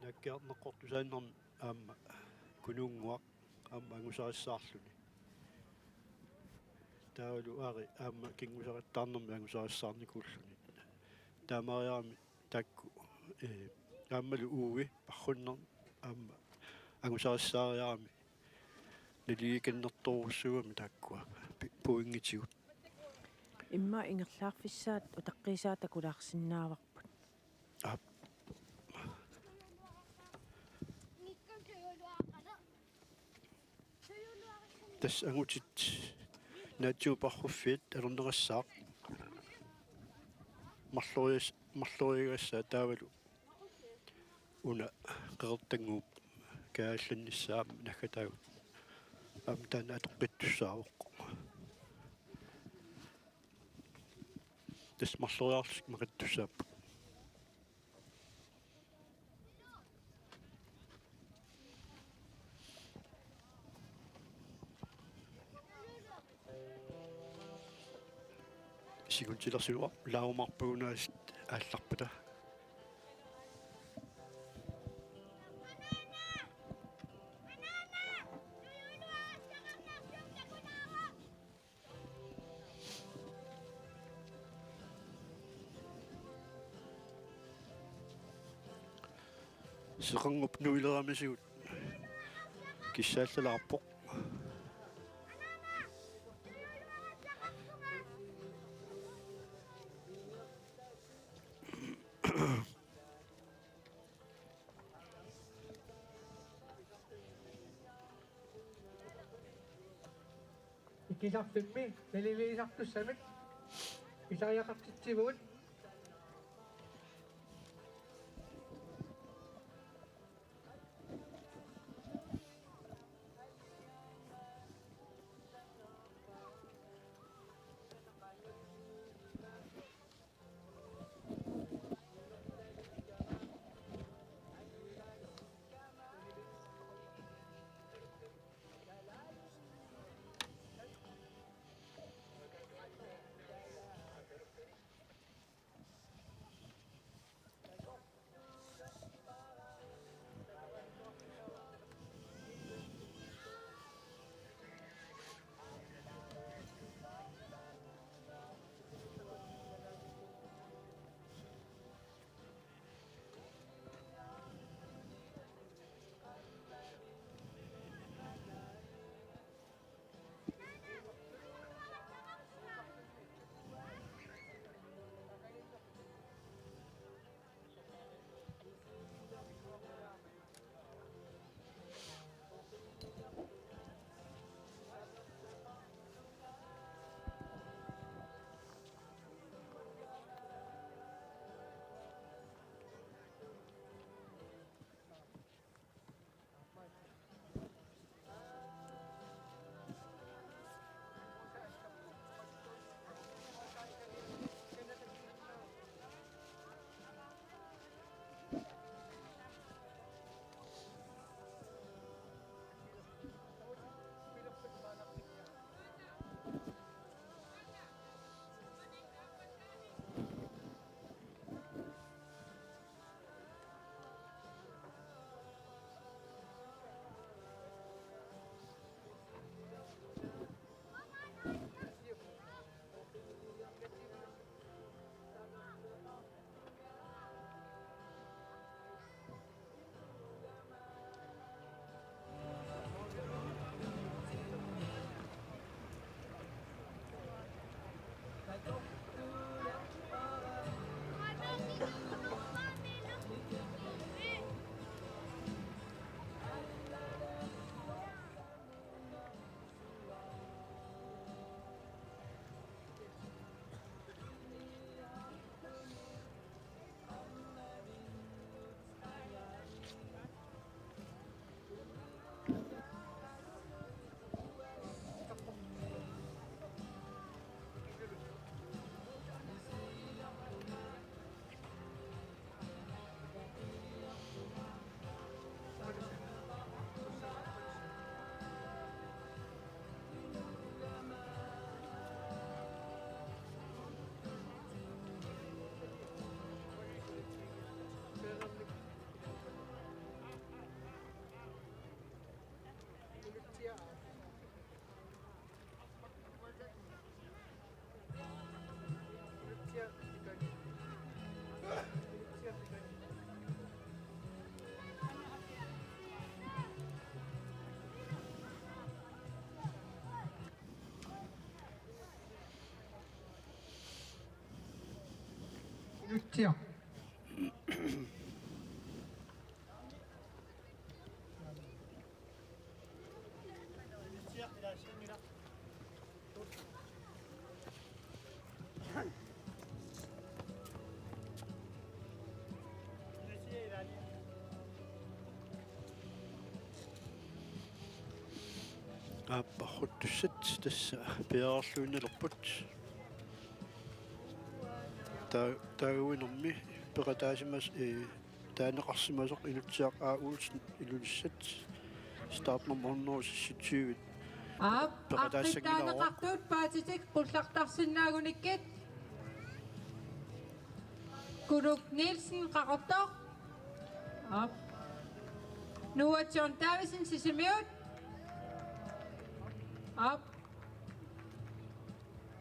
naakkiarneqqusaannermi aamma Kunuunnguaq aamma angusarissaarluni. Taavalu Ari aamma kingusarissaarnermi angusarissaarnikuulluni. Taamariarami taakku, ee, aammalu Uue Parrunnermi aamma angusarissaariarami naligiikannertorujussuugami taakkua pi-, pointigut. Immaqa ingerlaarfissaat utaqqiisaa takulaarsinnaavarput. Aap. Tassa angutit naatsiuparruffiat atorneqassaaq. Marlorias-, marloriagassaat taavalu una Qeqertannguup kaajallannissaa aamma naggataagut. Aamma taanna atoqqittussaavoq. Tassa marloriarlutik maqittussaapput. Siguntilersuaq laarumaarpagut aasiit aallarpata. Seqernup nuileramisigut kissaallalaarpoq. Ikisarfimmi naliliisartussamik pisariaqartitsivugut. Tiaq. Aap, paarruttussat tassa piareerluinnalerput. Ta-, taaguinermi peqataasimas-, ee, taaneqarsimasoq Inutsiaq A. Olsen, Ilulissat, startnummer hundrede seksogtyve. Aap, peqataassanngilaarpoq. Aqqitaaneqartut paatitik qullartarsinnaagunikkit. Kunuk Nielsen, Qaqortoq. Aap. Noah John Davidsen, Sisimiut. Aap.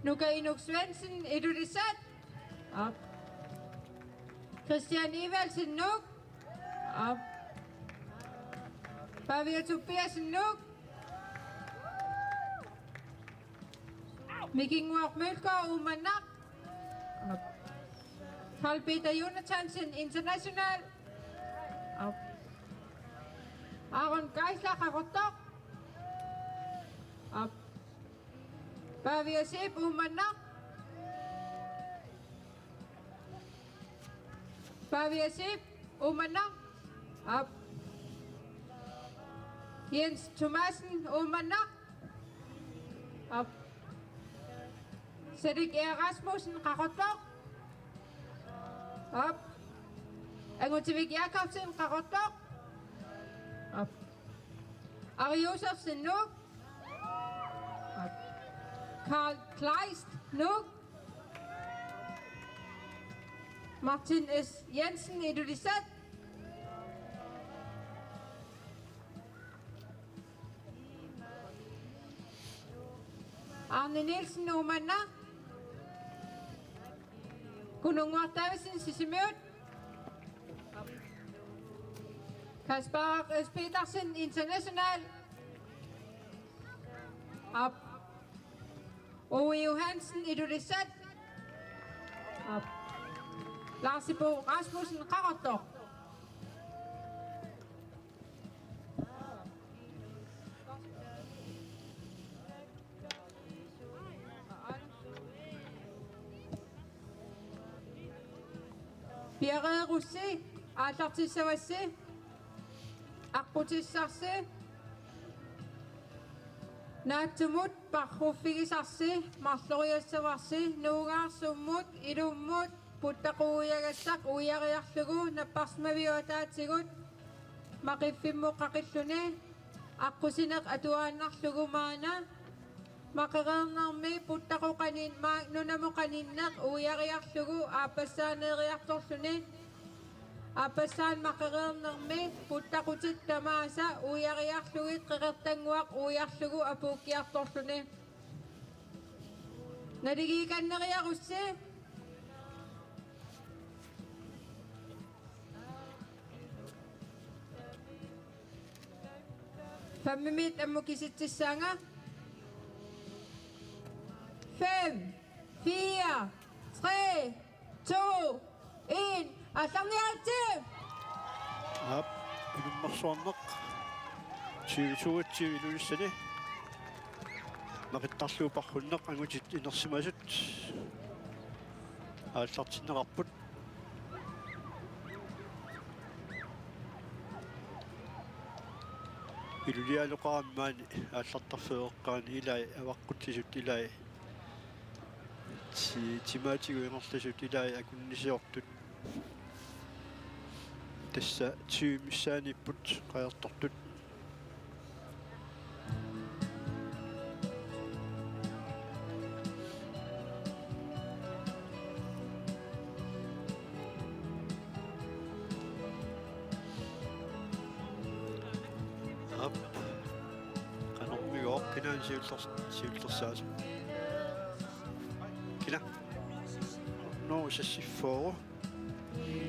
Nuka Inuk Svendsen, Ilulissat. Aap. Christian Evaldsen, Nuuk. Aap. Pavia Tobiassen, Nuuk. Mikinnguaq Mølgaard, Uummannaq. Aap. Carl Peter Jonathansen, International. Aap. Aaron Geisler, Qaqortoq. Aap. Pavia Zeeb, Uummannaq. Pavia Zeeb, Uummannaq. Aap. Jens Thomassen, Uummannaq. Aap. Cedric E. Rasmussen, Qaqortoq. Aap. Angutivik Jakobsen, Qaqortoq. Aap. Ari Josefsen, Nuuk. Aap. Karl Kleist, Nuuk. Martin S. Jensen, Ilulissat. Arne Nielsen, Uummannaq. Kununnguaq Davidsen, Sisimiut. Kaspar S. Petersen, International. Aap. Ove Johansen, Ilulissat. Aap. Lars Bo Rasmussen, Qaqortoq. Piareerussi aallartissavassi, aqqutissarsi, naatsumut parruffigisarsi, marloriassavarsi, nuugaarsummut, ilummut, puttaquujagasaq uiariarlugu napparsimaviup ataatigut maqiffimmut qaqilluni, aqqusineq atuaannarlugu maanna, maqereernermi puttaqoqanin-, ma-, nunamut qaninneq uiariarlugu aappassaaneeriartorluni, aappassaat maqereernermi puttaqutit tamaasa uiariarlugit qeqertannguaq uiarlugu apuukkiartorluni. Naligiikanneriarussi. Femmimiit ammut kisitsissaanga. Fem, fire, tre, to, en. Aallarniaritsi! Aap, inummersuarneq tyve toogtyve Ilulissani. Naqittarlugu parrunneq angutit inersimasut aallartinneqarput. Ilulialuqaramik maani aallartarfeeqqaani ilai avaqquttisut ilai ti-, timaatigut ingerlasut ilai akunnisiortut. Tassa tyve missaaniipput qajartortut. Aap. Qanormigooq kinaana siullers-, siullersaasoq? Kina? Nå, sissifforu.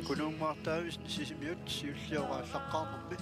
Kununnguaq Davidsen Sisimiut siulliup aallaqqaarnermi.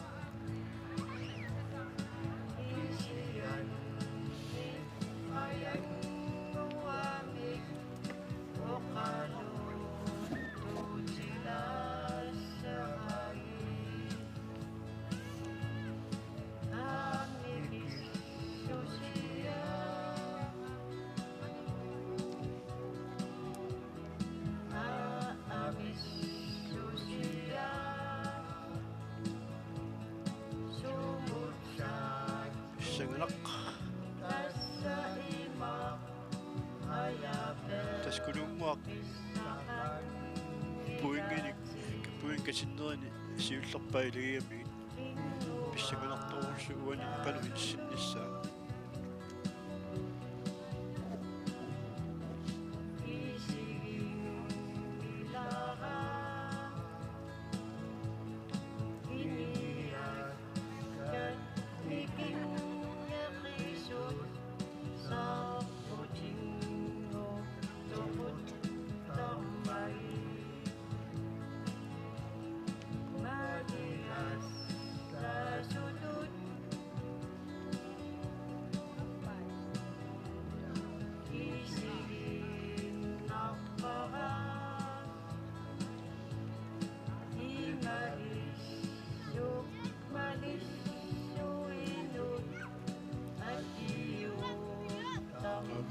Sanganaq. Tassa Kununnguaq pointinik, pointinik atinnerini siullerpaat ilagigamigit. Pissanganartorujussuuvoq uani qanoq inissinnissaa.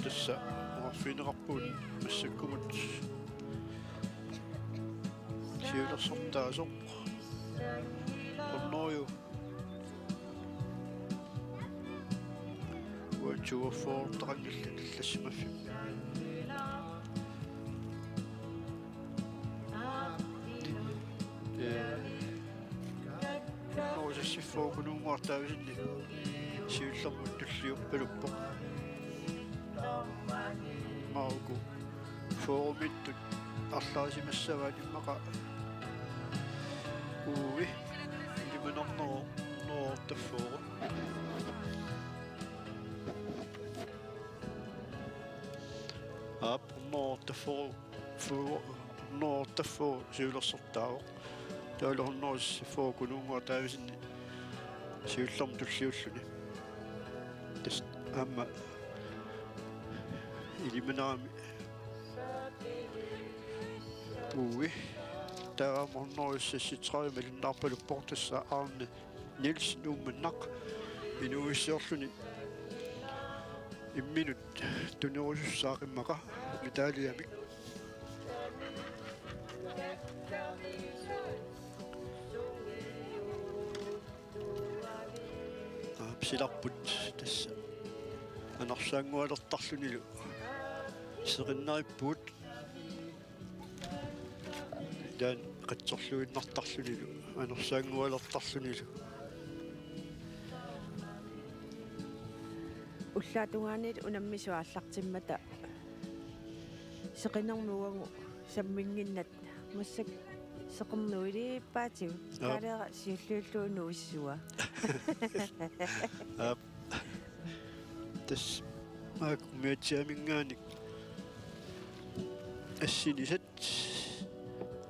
Tassa oqarfigineqarpugut massakkumut siulersortaasoq. Qunnoruju. Uatsuuffeqartaqanngillat allassimaffimmi. Ee, Qunnoruju sassiffiup Kununnguaq Davidsenip siullermut tulliuppaluppoq. Mauku. Fyrremiittut arlaasimassavaat immaqa uui ilimanarnerup Qunnoruju otteogfyrre. Aap, Qunnoruju otteogfyrre, Qunnoruju otteogfyrre siulersortaavoq. Taavalu Qunnoruju sassiffiup Kununnguaq Davidsenip siullermut tulliulluni. Tassa aamma ilimanarami. Uui. Taava Qunnoruju seksogtredive malinnaarpaluppoq, tassa Arne Nielsen Uummannaq inuuissiorluni imminut tunerusussaaq immaqa medaljemik. Aap, silarput tassa anorsaanngualertarlunilu seqinnarippugut. Ilaanni qatsorluinnartarlunilu, anorsaanngualertarlunilu. Ullaap tungaaniit unammisut aallartimmata seqinermut uagut samminnginnata massakkut seqernuiliippaatigut. Aap. Kaaleera siulliullugu nuusisua. Aap. Tassa maakku umiatsiaminngaanniit assinisat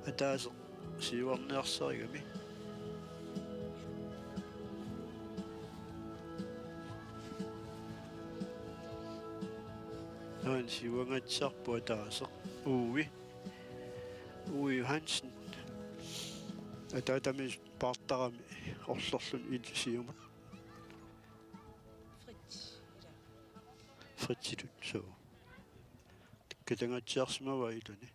ataaseq siuarniarsarigami. Aana siuangaatsiarpoq ataaseq. Uui. Uui Johansen. Ataatami paartarami orlerluni ilisiumut. Fritz, ilaa. Fritzitut, suu. Katangaatsiarsimavaa ilani.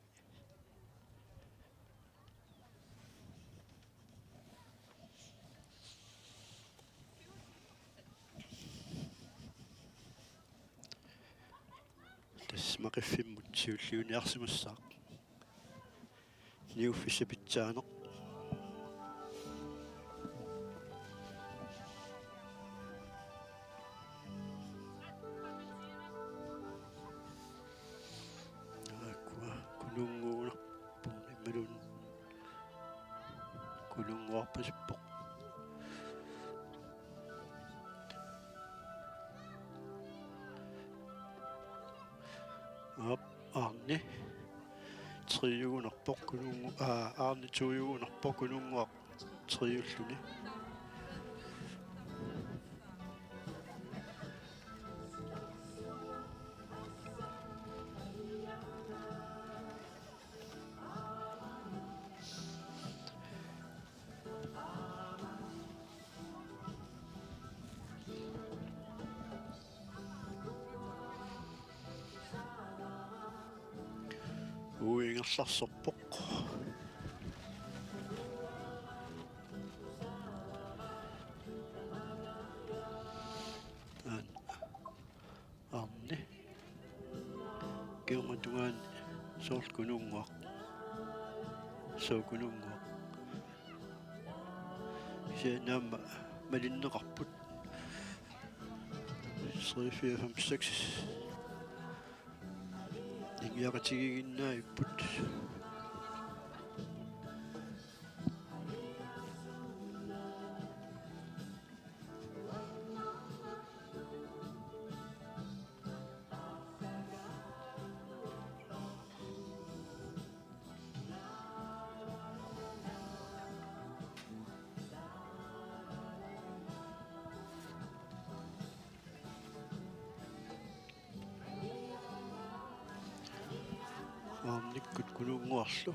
Tassa maqiffimmut siulliuniarsimassaaq. Niuffissaq pitsaaneq. Aakkua Kununnguunarpoq imaluunniit Kununnguarpasippoq. Aap, Arne. Triugunarpoq Kununngu-, aa, Arne toigunarpoq, Kununnguaq triulluni. Uingerlarsorpoq. tungaanut soorlu Kunuunnguaq. Soo, Kunuunnguaq. Kisianni aamma malinneqarput. Tre, fire, fem, seks. Ingiaqatigiiginnaagipput. Aamma Kunuunnguarlu.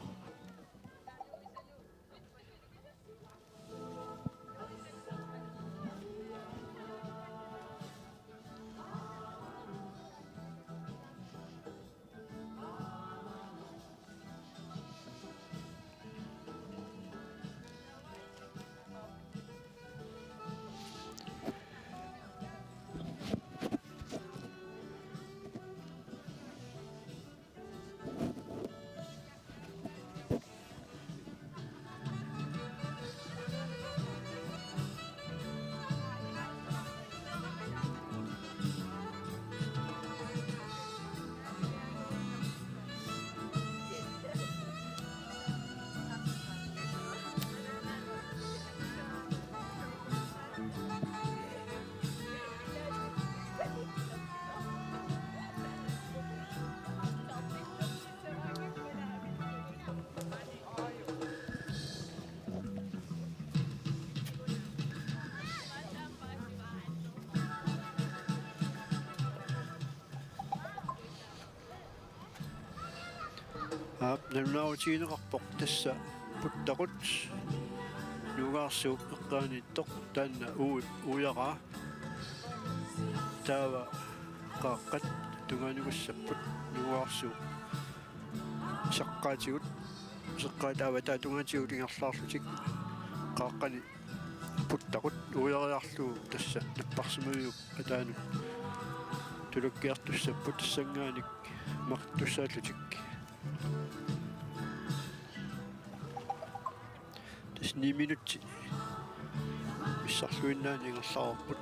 Aap, nalunaarutigineqarpoq tassa puttaqut Nuugaarsuup eqqaaniittoq, taanna uu-, uujaraa. Taava qaaqqat tungaanikuussapput Nuugaarsuup saqqaatigut, saqqaat taava ataatungaatigut ingerlaarlutik qaaqqani puttaqut uujariarlugu tassa napparsimaviup ataanut tulakkiartussapput, tassanngaanniit maqittussaallutik. Tassa ni minutsit missarluinnaani ingerlareerput.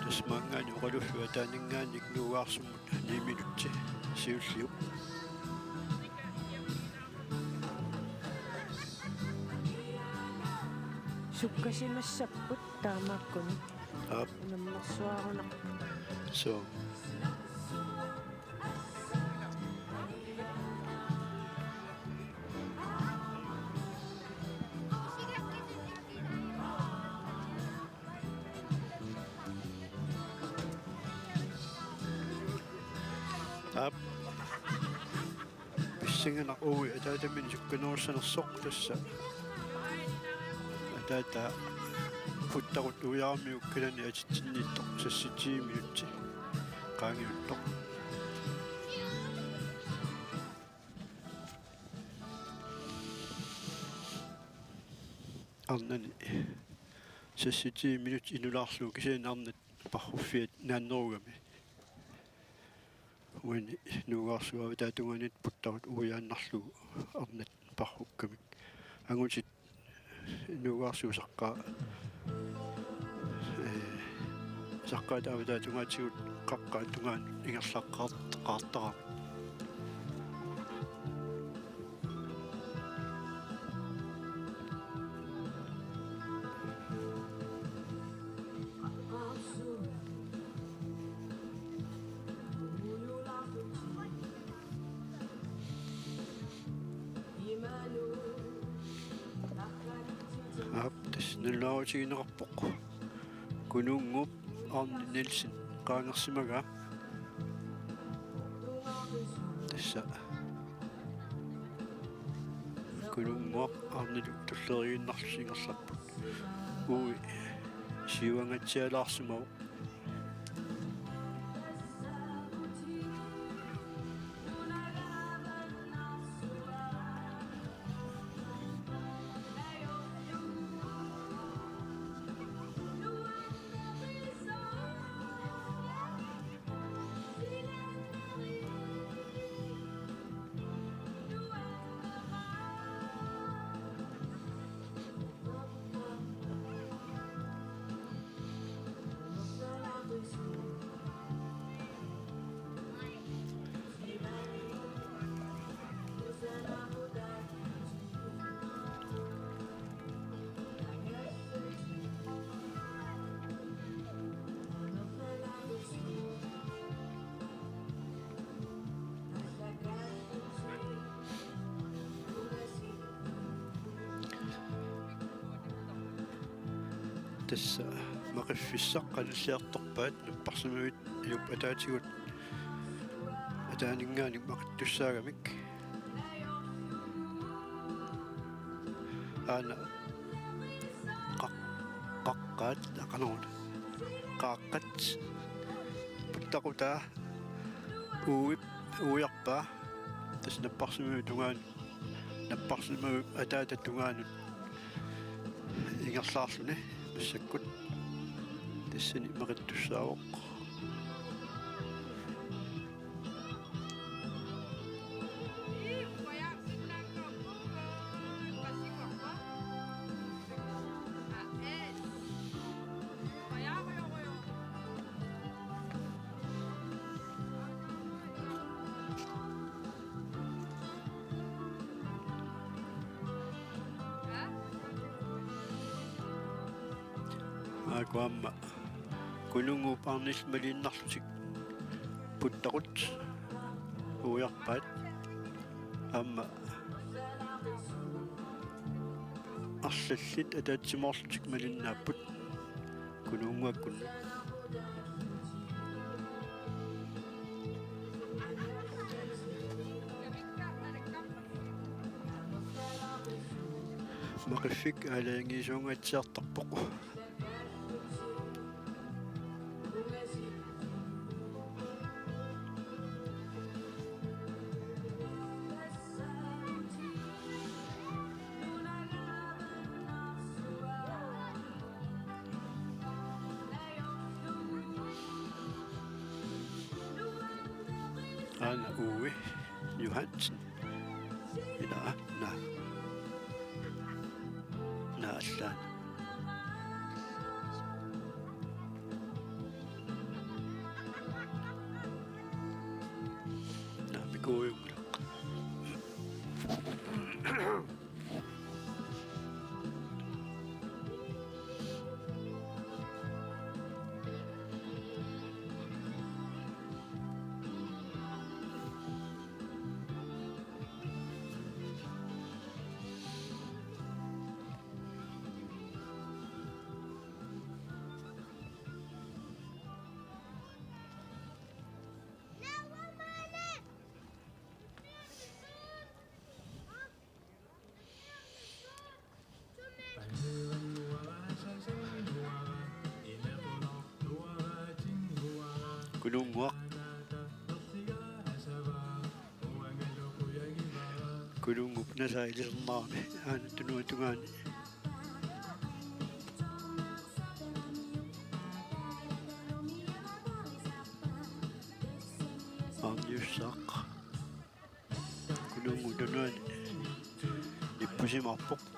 Tassa maanngaanniit oqaluffik ataaninngaanniit Nuugaarsummut ni minutsit siulliup. Sukkasimassapput taamaakkuni. Aap. Nammersuarunarput. Soo. Aap. Pissanganaq uagut ataataminnut sukkanerussanersoq tassa. Ataataa puttaqut ujaramiuk kalaallit atitsinniittoq seksogtyve minutsit qaangiuttoq. Arnani seksogtyve minutsit inulaarlugu kisianni arnat parruffiat naannerugami. Uani Nuugaarsuup avataatungaaniit puttaqut ujaannarlugu arnat parrukkamik. Angutit Nuugaarsuup saqqaa, ee, saqqaata avataatungaatigut qaqqaata tungaanut ingerlaqqaartaraat. Aap, tassa nalunaarutigineqarpoq. Kunuunnguup Arne Nielsen qaangersimagaa. Tassa Kunuunnguaq Arnelu tulleriiginnarlutik ingerlapput. Uagut siuangatsialaarsimavoq. Tassa Maqiffissaq qanilliartorpaat napparsimmaviup ataatigut ataaninngaanniit maqittussaagamik. Aana qaq-, qaqqaat, aqanuuna. Qaaqqat puttaqutaa uui-, uujarpaa. Tassa napparsimmaviup tungaanut, napparsimmaviup ataata tungaanut ingerlaarluni massakkut tassani maqittussaavoq. Aaku aamma Kununnguup arnillit maliinnarlutik puttaqut uujarpaat. Aamma arlallit ataatsimoorlutik malinnaapput Kununnguakkunnut. Maqiffik aalajangiisuungaatsiartarpoq. Aana Uwe Johansen. Ila, na. Na, allaana. Naamik, Uwe Ullaq. Kununnguaq. Kununnguup nasaa ilisarnerami aana tunuata tungaani. Arniussaaq. Kununnguup tunuani nippusimaarpoq.